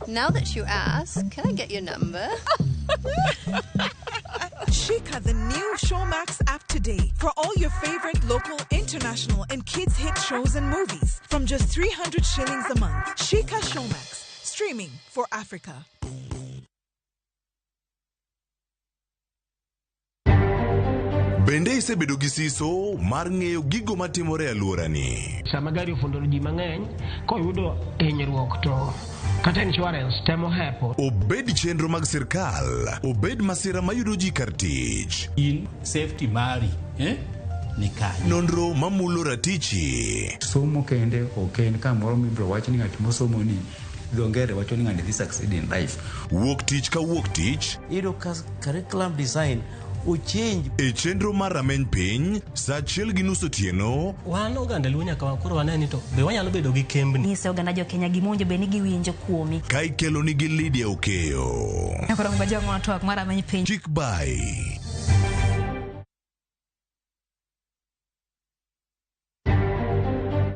Now that you ask, can I get your number? Shika the new Showmax app today for all your favorite local, international, and kids hit shows and movies from just 300 shillings a month. Shika Showmax, streaming for Africa. Bende isebedo gi siso mar ng'eyo gigo matimore e alworani? Sama gari ofundo ji mang'eny koyudo hinyruok to kata insurance temo hepo. Obed chenro mag sirkal, obed masira mayudo ji kar tich. In safety mari ni kanye? Nonro mamulo ratichi. Somo kende ok en kamoro mibiro wach ni ng'at mosomo ni dho ngere wacho ni ng'ani dhi succeed in life. Wuok tich ka wuok tich. Iyudo ka curriculum design ochange. E chenro mar rameny piny, saa 1:30 otieno. Wan oganda Luo nyaka koro wane ni to be wanyalo bedo gi kembni. Nyise oganda jo Kenya gima owinjo bed ni giwinjo kuomi. Ka ikelo nigi Lydia Okeyo. Koro ngwa twak mar rameny piny. Chik bai.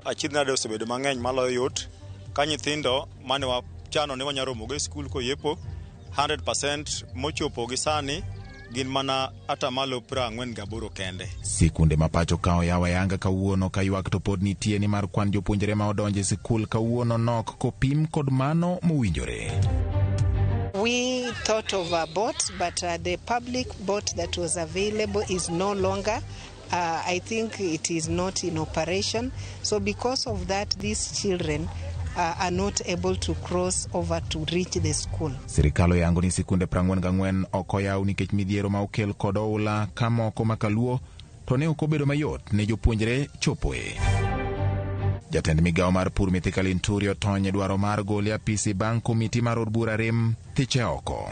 Achiedh nade osebedo mang'eny maloyo yot ka nyithindo mane wachano ni wanyalo romogo e skul koyepo 100% mochopo gi sani gin mana 48% kende. Sikunde ma pacho ka oyaw ayanga kawuono ka ywak to pod nitie ni mar kwan jopuonjre ma odonjo e sikul kawuono nok kopim kod mano mowinjore. We thought of a boat, but the public boat that was available is no longer. I think it is not in operation. So because of that, these children are not able to cross over to reach the school. Sirikal oyango ni sikunde 44 ok oyaw nikech midhiero ma okel kod oula ka moko ma kaluo to ne ok obedo mayot ne jopuonjre chopoe. Jatend migawo mar pur Mithika Linturi otony e dwaro mar gole e apisi bang' komiti mar od bura rem thiche oko.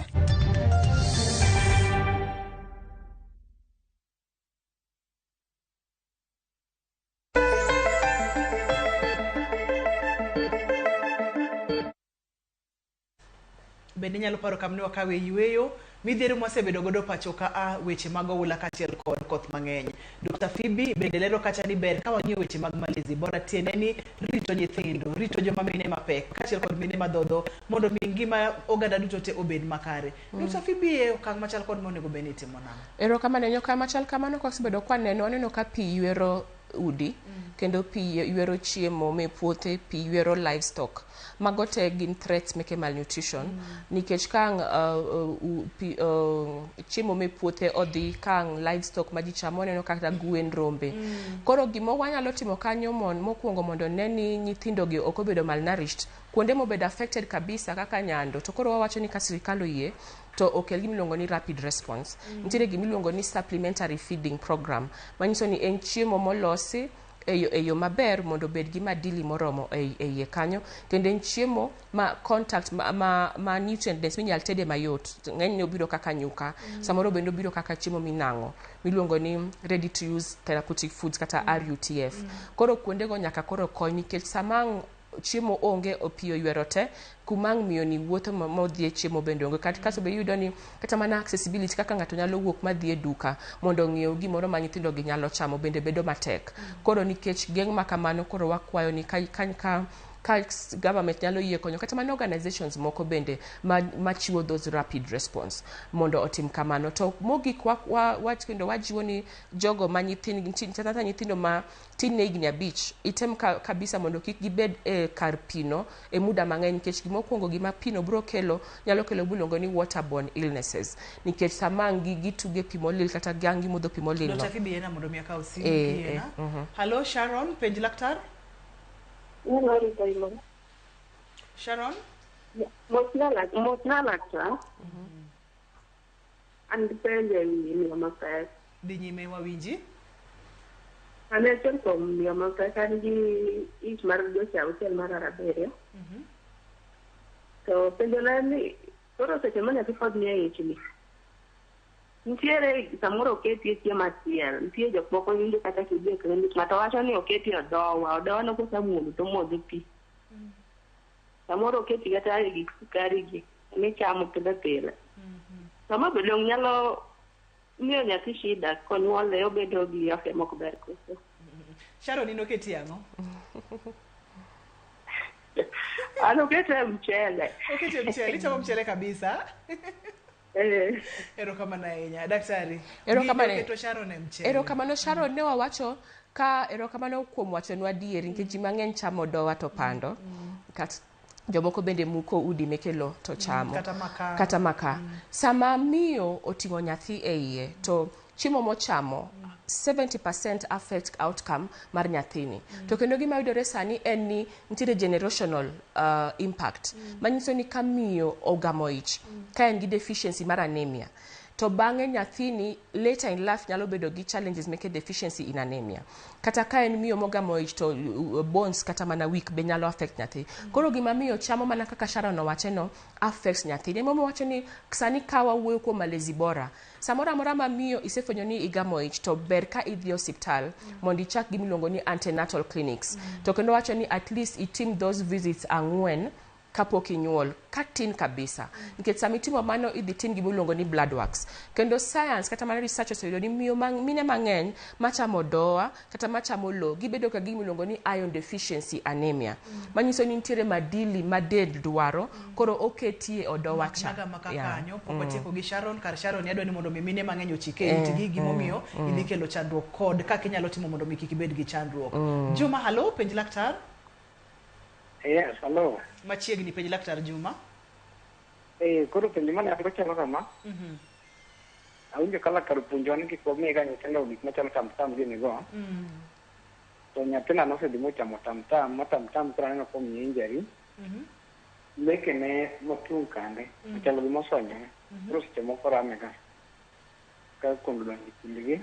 Bende inyalo paro kamne wakawe yueyo midhiero mwasebedo godo pacho ka a weche mag oula kaachiel kod koth mang'eny. Dr. Phoebe bende lero kacha ni ber ka wang'iyo weche mag malezi bora tiende ni rito nyithindo, rito joma mine mapek kaachiel kod mine madhodho mondo mi ngima oganda duto te obed makare. Dr. Phoebe e okang' machal kod monego bed ni itimo nang'o? Erokamano nyoka machal kamano kwasebedo kwaneno waneno ka pi ywero udi kendo pi ywero chiemo me puothe, pi ywero livestock. Mago te gin threats meke malnutrition nikech ka chiemo me puothe odhi ka livestock ma ji chamo waneno kata gwen rombe. Koro gima wanyalo timo kanyo mokwongo mondo ne ni nyithindo gi ok obedo malnourished kuonde mobedo affected kabisa kaka Nyando to koro wawacho ni ka sirikal oyie to okel gima iluongo ni rapid response. Nitiere gima iluongo ni supplementary feeding program manyiso ni en chiemo molosi e yo maber mondo obed gi madili moromo e iye kanyo kendo en chiemo ma contact ma nutrient dense minyal tede mayot. Ng'enyne obiro kaka nyuka, samoro bende obiro kaka chiemo minang'o miluongo ni ready to use therapeutic foods kata RUTF. Koro kuondego nyaka koro kony nikech sama chiemo onge pi oywero te kuma ang' miyo ni wuotho modhi e chiemo bende onge. Kasto be iyudo ni kata mana accessibility kaka ng'ato nyalo wuok madhi e duka mondo ong'iew gimoro ma nyithindo gi nyalo chamo bende bedo matek. Koro nikech geng' ma kamano koro wakwayo ni ka government nyalo yie konyo kata mana organizations moko bende machiwo those rapid response mondo otim kamano. To mogik wach kendo wajiwo ni jogo ma nyithindo ma tin ne higni 5 item kabisa mondo kik gibed e kar pino e muda mang'eny nikech gimokwongo gima pino biro kelo nyalo kelo gimiluongo ni waterborne illnesses nikech sama gituge pi molil kata gang gimodho pi molil no. Dr. Phoebe yena mondo mi akaw simu yena. Hello Sharon, penj laktar. Sharon? Mosna laktar. An gi penjo e wi miyo mapek. Dhi nyime wawinji. An achiel kuom miyo mapek, an gi ich mar dweche 6 mar 7. To penjona ni koro seche ma nyathi pod nie ich ni, nitiere samoro oketie chiemo achiel, nitie jok moko winjo kata kidhi e klinik ng'ato wacho ni oketie odowa, odowa no kosemuodo to omodho pi. Samoro oketi kata e gik sukari gi michamo pile pile. Sama be dong nyalo miyo nyathi shida konyuole obedo gi afya mok ber koso. Sharon in oketie ang'o? An okete mchele. Okete mchele, ichamo mchele kabisa. Erokamano ahinya daktari. Erokamano Sharon e mchele. Erokamano Sharon ne wawacho ka erokamano kuom wachonwa adieri nikech ji mang'eny chamo dowa to pando. Kata jomoko bende muko udi meke lo to chamo. Kata makaa. Kata makaa. Sama miyo oting'o nyathi e iye to Chiemo mochamo 70% affect outcome mar nyathini. To kendo gima yudore sani en ni nitiere generational impact manyiso ni ka miyo ogamo ich ka en gi deficiency mar anemia, to bang'e nyathini later in life nyalo bedo gi challenges meke deficiency in anemia. Kata ka en miyo mogamo ich to bones kata mana weak be nyalo affect nyathi. Koro gima miyo chamo, mana kaka Sharon owache no, affects nyathi. Emomiyo wacho ni sani ka wawuoyo kuom malezi bora, samoro amora ma miyo isefwenyo ni igamo ich, to ber ka idhi osiptal mondo ichak gimiluongo ni antenatal clinics. To kendo wacho ni at least itim those visits 4 kapok inyuol, katin kabisa, nikech sama itimo mano idhi tim gimiluongo ni blood works. Kendo science kata mana research oseyudo ni miyo mine mang'eny machamo doa kata machamo lo gibedo ka gimiluongo ni iron deficiency anemia, manyiso ni nitiere madili ma del dwaro, koro oketie odowa cha. Maga maka kanyo pok watieko gi Sharon. Kar Sharon, adwa ni mondo mi mine mang'eny ochike itgi gimomiyo idhi kelo chandruok kod kaka inyalo timo mondo mi kik ibed gi chandruok. Juma, halo, penj laktar. Yes, hello. Machiegni, penj laktar, Juma. Koro penjo mane an go chalo kama. Awinjo ka laktar opuonjowa ni kik wami ga nyithindo gik machalo tamtam gini go. To nyathina nosedhi mochamo tamtam, ma tamtam koro aneno komiye injury. Lekene motung' kande, ochalo gima osonyore. Koro seche moko rame ga. Ka kondo donjo e kindgi.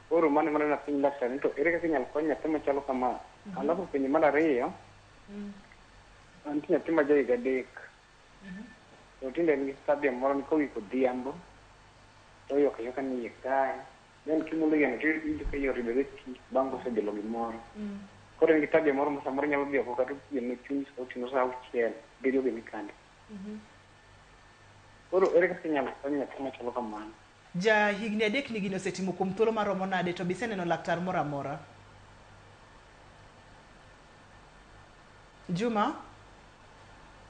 Koro mano mana napenj laktar ni to ere kaka inyalo kony nyathi machalo kama. Alafu penjo mar ariyo, antie nyathi ma ja higa 3. To tinde en gi tabia moro ni kowik odhiambo, to oywak aywaka ni iye kaye. Then kimulo iyeno to iwinjo ka iye oridore ti bang' kosegelo gimoro. Koro en gi tabia moro ma samoro nyalo dhi oko kata otieno chuny otieno sa 6 bedo be mikande. Koro ere kaka inyalo kony nyathi machalo kamano? Ja higni 3 ni gini osetimo kuom thuolo maromo nade, to be iseneno laktar moro amora? Juma?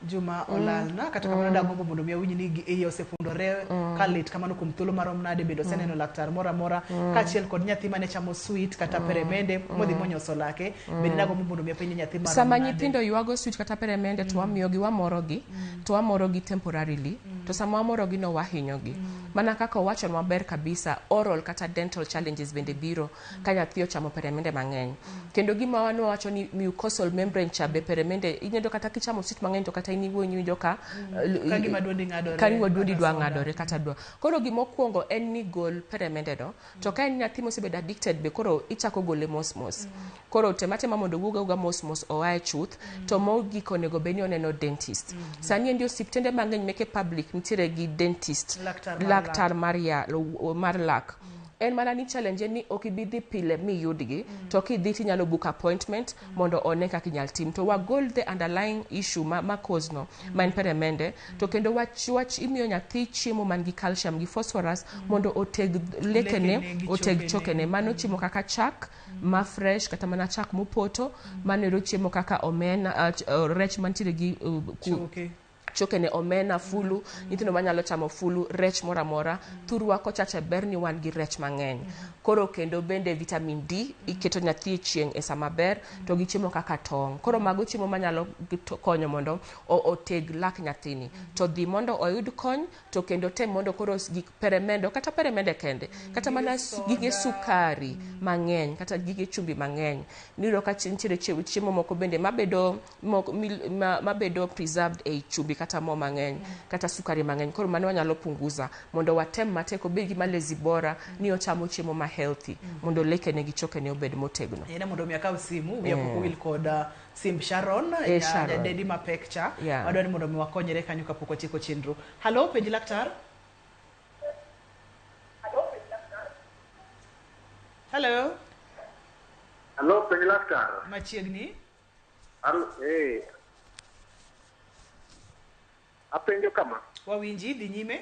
Juma olalna, kata kamano dagombo mondo mi awinj ni iye osefundore ka lit kamano kuom thuolo marom nade, bende oseneno laktar moro amora, kaachiel kod nyathi mane chamo sweet kata peremende modhi monyoso lake, bende dagombo mondo mi apenj ni nyathi marom Sama nade. nyithindo ywago sweet kata peremende, to wamiyogi, wamorogi, to wamorogi temporarily, to sama wamorogi no wahinyogi. Mana kaka owacho maber kabisa, oral kata dental challenges bende biro ka nyathi ochamo peremende mang'eny. Kendo gima wan wawacho ni mucosal membrane cha be peremende inyalo kata kichamo sweet mang'eny to kata in iwuon iwinjo ka Ka gima duondi ng'adore, ka gima duondi kata dwa soda. Ng'adore kata dwa. Koro gimokwongo en ni gol peremende no, to ka en nyathi mosebedo addicted be koro ichako gole mos mos. Koro tem atema mondo owuog awuoga mos mos oae chuth. To mogik onego bed ni oneno dentist. Sani endi osiptende mang'eny meke public nitiere gi dentist, Laktar mar laktar mar, ya, mar lak. En mana ni challenge en ni ok ibi dhi pile miyudgi, to kidhi tinyalo book appointment mondo one kaka inyal tim to wagol the underlying issue ma cause no ma en peremende. To kendo wach imiyo nyathi chiemo man gi calcium gi phosphorus mondo oteg lekene, Lekene gi oteg chokene. chokene. Mano chiemo kaka chak ma fresh kata mana chak mopoto, mano ero chiemo kaka omena, rech mantiere gi Choke. chokene, omena, fulu. Nyithindo manyalo chamo fulu, rech moro amora. Thurwa kochacha ber ni wan gi rech mang'eny. Koro kendo bende vitamin D, iketo nyathi e chieng' e sama ber, to gi chiemo kaka tong'. Koro mago chiemo manyalo konyo mondo oteg lak nyathini. To dhi mondo oyud kony, to kendo tem mondo koro gik peremende, ok kata peremende kende, kata mana gige sukari mang'eny kata gige chumbi mang'eny. Niyudo ka nitiere chiemo moko bende mabedo mabedo preserved ei chumbi kata mo mang'eny kata sukari mang'eny. Koro mano wanyalo punguza mondo watem matek obed gi malezi bora ni ochamo chiemo ma healthy mondo lekene gi chokene obed motegno. En mondo mi akaw simu, wiya pok owil kod simb Sharon, Sharon. Nyadendi mapek cha. Wadwa ni mondo mi wakonyre kanyo kapok watieko chenro. Halo, penj laktar. Hello. Hello, penj laktar. Machiegni. Hello, Apenjo kama. Wawinji, dhi nyime.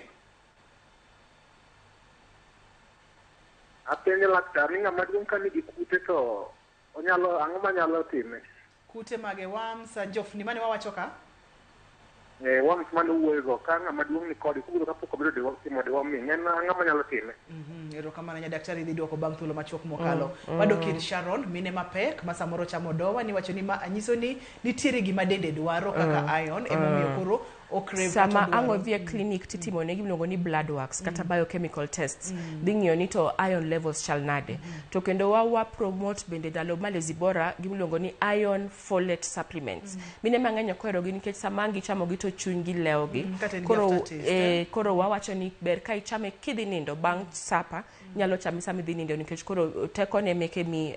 Apenjo laktar ni ng'ama duong' ka nigi kute to onyalo ang'o manyalo time? Kute mage, worms, njofni mane wawacho ka? Worms mane wuoyogo ka ng'ama duong' ni kode kobiro kapok obedo timo deworming, en ang'o manyalo time? Erokamano nya daktari dhi duoko bang' thuolo machuok mokalo. Wadok ir Sharon, mine mapek ma samoro chamo dowa, niwacho ni ma nyiso ni nitiere gima dende dwaro kaka iron, emomiyo koro Ocrave Sama kata ang' odwaro. odhi e clinic titimo ne gimiluongo ni blood works kata biochemical tests. Dhi ng'iyo ni to iron levels chal nade. To kendo wa promote bende ndalo Malezi Bora gimiluongo ni iron folate supplements. Mine mang'eny ok oherogi nikech sama ang' gichamogi to chunygi lewogi. Kata en gi Koro, aftertaste, eh. koro wawacho ni ber ka ichame kidhi nindo bang' sapa, nyalo chame sama idhi nindo nikech koro tekone meke mi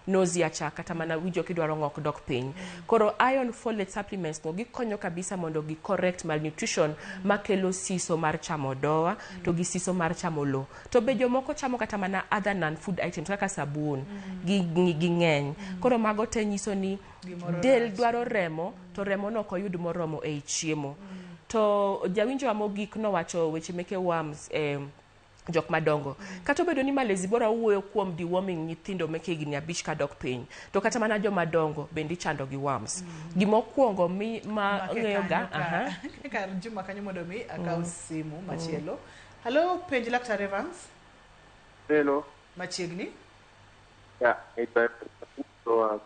nausea cha kata mana winjo kidwaro ng'ok dok piny. Koro iron folate supplements go gikonyo kabisa mondo gi correct malnutrition makelo siso mar chamo dowa to gi siso mar chamo lo. To be jomoko chamo kata mana other non-food items kaka sabun gi ng'eny. Koro mago te nyiso ni Gimoro del rach. dwaro remo to remo no ok oyud moromo ei chiemo. To jawinjo wa mogik nowacho weche meke worms jok madongo. Kata obedo ni Malezi Bora wuoyo kuom deworming nyithindo meke higni 5 kadok piny, to kata mana joma dongo bende ichando gi worms. Gimokwongo mi ma Make ng'eyo ga, kanyo kar Juma kanyo mondo mi akaw simu machielo. Hello, penj Laktar Evans. Hello. Machiegni. Ya, naitwa So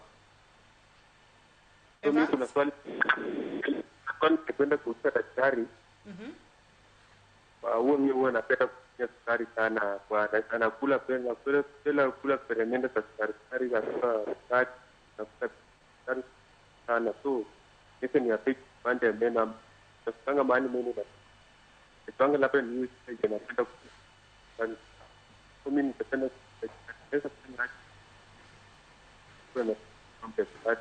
mimi kuna swali ningependa kuuliza daktari. Huwa mimi huwa napenda kutumia sukari sana, kwa anakula penda kula kula peremende za sukari sukari za sukari nakula sukari sana, so hizo ni affect pande ya meno. Nasanga mahali meno na nipanga labda ni stage napenda kula. So mimi ningependa naweza kufanya aje kwa na sukari.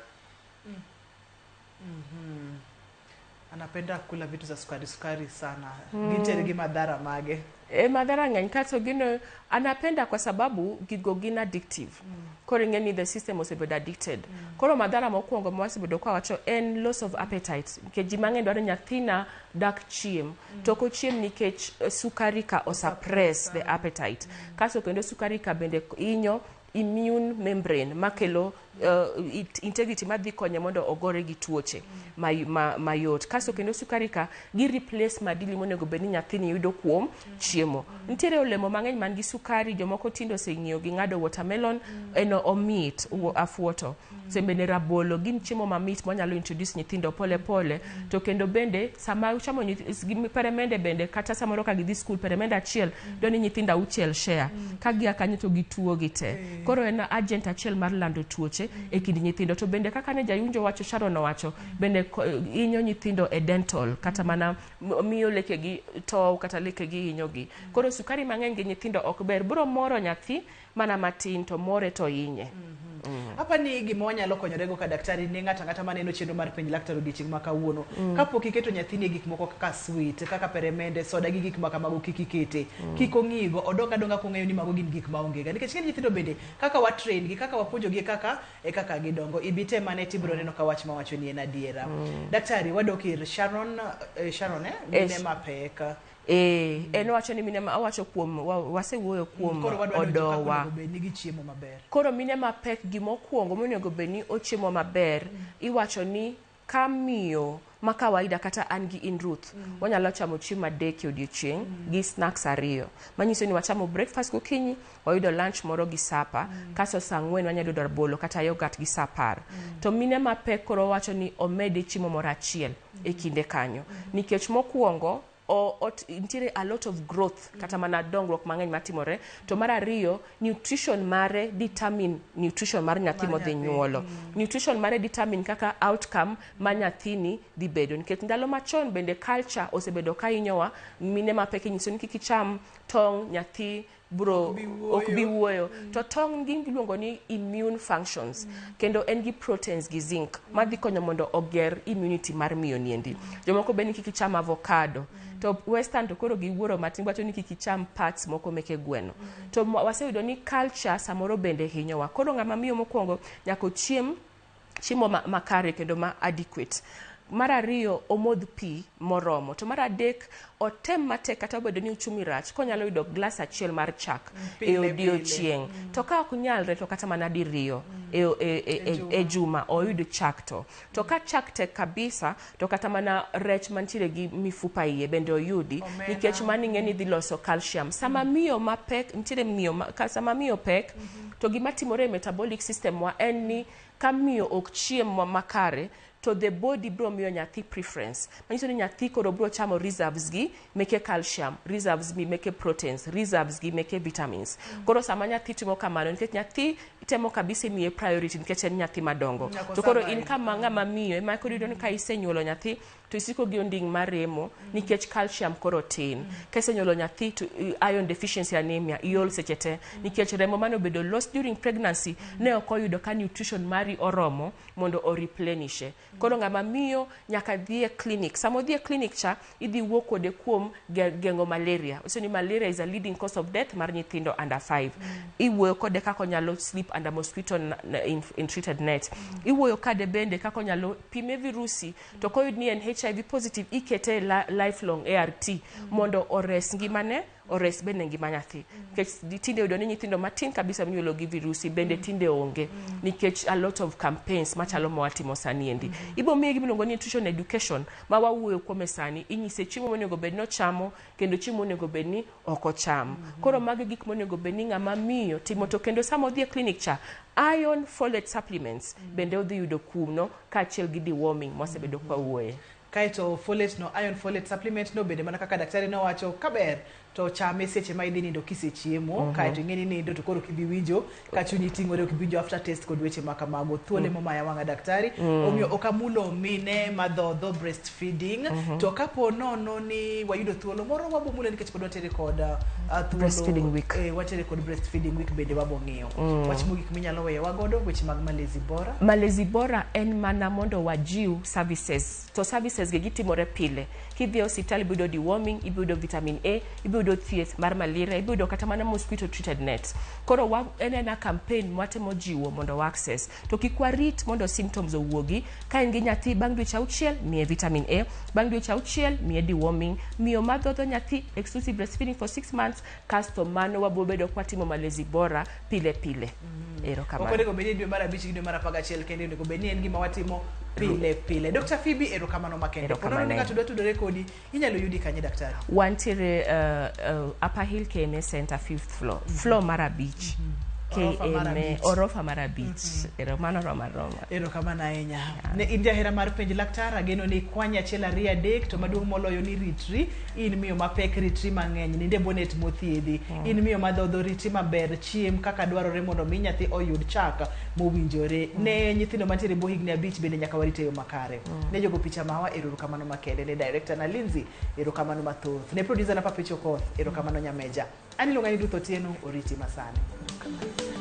Anapenda kula vitu za sukari sukari sana. Gintiere gi madhara mage? Madhara ng'eny kato gino anapenda kwa sababu gigo gin addictive. Koro ing'e ni the system osebedo addicted. Koro madhara mokwongo mawasebedo ka wacho en loss of appetite. Nikech ji mang'eny dwaro nyathina dak chiem. To ok ochiem nikech sukari ka osuppress the appetite. Kasto kendo sukari ka bende hinyo immune membrane makelo integrity madhi konye mondo ogore gi tuoche mayot. Kasto kendo sukari ka gi replace madili monego bed ni nyathini yudo kuom chiemo. Nitiere olemo mang'eny man gi sukari, jomoko tindo oseng'iyo gi ng'ado watermelon, en omit afuoto. So bende rabolo gin chiemo mamit mwanyalo introduce nyithindo pole pole. To kendo bende sama uchamo peremende bende kata samoro ka gidhi school peremende achiel dwani nyithindo 6 share. Ka gia kanyo to gituo gi te. Koro en agent achiel mar lando tuoche e kind nyithindo. To bende kaka ne jayunjo wacho, Sharon owacho, bende hinyo nyithindo e dental kata mana miyo lekegi tow kata lekegi hinyogi. Koro sukari mang'eny gi nyithindo ok ber. Biro moro nyathi mana matin to more to hinye. Hapa ni gima wanyalo konyorego ka daktari ni ng'ato ang'ata maneno chenro mar penj laktar odiochieng' ma kawuono. Kapok iketo nyathini e gik moko kaka sweet, kaka peremende, soda gi gik ma kamago kik ikete. Kik ong'igo, odong adonga kong'eyo ni mago gin gik maonge ga. Nikech ng'eny nyithindo bende kaka wa train gi, kaka wapuonjogi kaka e kaka gidongo. Ibi tem ane tibiro neno ka wach mawacho ni en adiera. Daktari, wadok ir Sharon, Sharon mine mapek. En wacho ni mine ma owacho kuom wasewuoyo kuom Koro wadwa donjo kaka odowa. onego bed ni gichiemo maber. Koro mine mapek gimokwongo monego bed ni ochiemo maber, iwacho ni ka miyo ma kawaida kata an gi in Ruth, wanyalo chamo chiemo 3 e odiochieng' gi snacks 2. Manyiso ni wachamo breakfast gokinyi, wayudo lunch moro gi supper, kasto saa 4 wanyalo yudo rabolo kata yogurt gi saa 10. To mine mapek koro wacho ni omede chiemo moro achiel e kinde kanyo. Nikech mokwongo nitiere a lot of growth kata mana dongruok mang'eny matimore. To mar ariyo, nutrition mare determine nutrition mar nyathi modhi nyuolo. Nutrition mare determine kaka outcome ma nyathini dhi bedo. Nikech ndalo machon bende culture osebedo ka hinyowa, mine mapek inyiso ni kik icham tong' nyathi bro ok bi wuoyo. To tong' gin giluongo ni immune functions. Kendo en gi proteins gi zinc madhi konyo mondo oger immunity mar miyo niendi. Jomoko be ni kik icham avocado. To western to koro giwuoro matin wacho ni kik icham parts moko meke gweno. To waseyudo ni culture samoro bende hinyowa. Koro ng'ama miyo mokwongo nyaka ochiem chiemo makare kendo ma adequate. Mar ariyo, omodh pi moromo. To mar adek, otem matek kata obedo ni uchumi rach, konyalo yudo glass achiel mar chak e odiochieng'. To ka ok nyalre to kata mana diriyo e juma oyud chak to. To ka chak tek kabisa, to kata mana rech mantiere gi mifupa iye bende oyudi, nikech mano ing'e ni dhi loso calcium. Sama miyo mapek, nitiere miyo ma, ka sama miyo pek, to gima timore e metabolic system wa en ni ka miyo ok chiem makare, to the body biro miyo nyathi preference. Manyiso ni nyathi koro biro chamo reserves gi meke calcium, reserves gi meke proteins, reserves gi meke vitamins. Koro sama nyathi timo kamano, nikech nyathi temo kabisa imiye priority nikech en nyathi madongo. Nyaka To koro in survive. kama ng'ama miyo ema koro iyudo ni ka isenyuolo nyathi to isiko gi onding' maremo nikech calcium koro tin. Kisenyuolo nyathi to iron deficiency anemia iol seche te nikech remo mane obedo lost during pregnancy ne ok oyudo ka nutrition mari oromo mondo o replenish. Koro ng'ama miyo nyaka dhi e clinic. Sama odhi e clinic cha, idhi wuo kode kuom geng'o malaria. Owacho ni malaria is a leading cause of death mar nyithindo under 5. Iwuoyo kode kaka onyalo sleep under mosquito in treated net. Iwuoyo kode bende kaka onyalo pime virusi to koyud ni en HIV positive ikete e lifelong ART mondo ores ngimane, ores bende ngima nyathi. Nikech tinde yudo ni nyithindo matin kabisa minyuolo gi virusi bende tinde onge nikech a lot of campaigns machalo mawatimo sani endi. Ibo miye gimiluongo ni nutrition education ma wawuoyo kuome sani, inyise chiemo monego bed ni ochamo kendo chiemo monego bed ni ok ocham. Koro magi gik monego bed ni ng'ama miyo timo to kendo sama odhi e clinic cha, iron folate supplements bende odhi yudo kuno kaachiel gi deworming mwasebedo kwa wuoye. Kaeto folate no, iron folate supplement no bende mana kaka daktari nowacho kaber to chame seche ma idhi nindo kisechiemo. Kaeto ing'e ni nindo to koro ok ibi winjo ka chunyi ting'ore, ok ibi winjo after taste kod weche ma kamago. Thuolo momaya wang'a daktari. Omiyo ok amulo mine madhodho breastfeeding. To kapo nono ni wayudo thuolo moro wabo mule nikech pod wantiere kod thuolo. Breastfeeding week. Wantiere kod breastfeeding week bende wabo ng'iyo. Wach mogik minyalo weyo wagodo weche mag malezi bora. Malezi bora en mana mondo wajiw services to services gi gitimore pile. Kidhi e osiptal ibiyudo deworming, ibiyudo vitamin A, ibiyudo thieth mar malaria, ibiyudo kata mana mosquito treated net. Koro wa, en ena campaign mwatemo jiwo mondo wa access to kik warit mondo symptoms owuogi. Ka in gi nyathi bang' dweche 6, miye vitamin A, bang' dweche 6 miye deworming. Miyo madhodho nyathi, exclusive breastfeeding for 6 months. Kasto mano wabo bedo kwatimo malezi bora pile pile. Ok Erokamano. Onego bed ni dwe mar 5 gi dwe mar 11 kende, onego bed ni en gima watimo pile pile. Dr. Phoebe, erokamano makende. Erokamano. Ponono ni ng'ato dwa tudore kodi, inyalo yudi kanye, daktari? Wantiere Upper Hill KMA Center, fifth floor, floor mar 5. Orofa mar KMA 5. Orofa mar 5. Ero mano roma roma. Erokamano ahinya ne in jahera mar Penj Laktar. Ageno ni ikwany achiel, ariyo, adek, to maduong' moloyo ni ritri. In miyo mapek, ritri mang'eny, ninde bonet mothiedhi. In miyo madhodho, ritri maber, chiem kaka dwarore mondo mi nyathi oyud chak mowinjore. Ne nyithindo mantiere bwo higni 5 bende nyaka warit e yo makare. Ne jogo picha mawa, erokamano makende. Ne director na Lindsay, erokamano mathoth. Ne producer na Papicho Koth, erokamano. Nyameja an iluonga ni Ruth Otieno, oriti masani. Erokamano.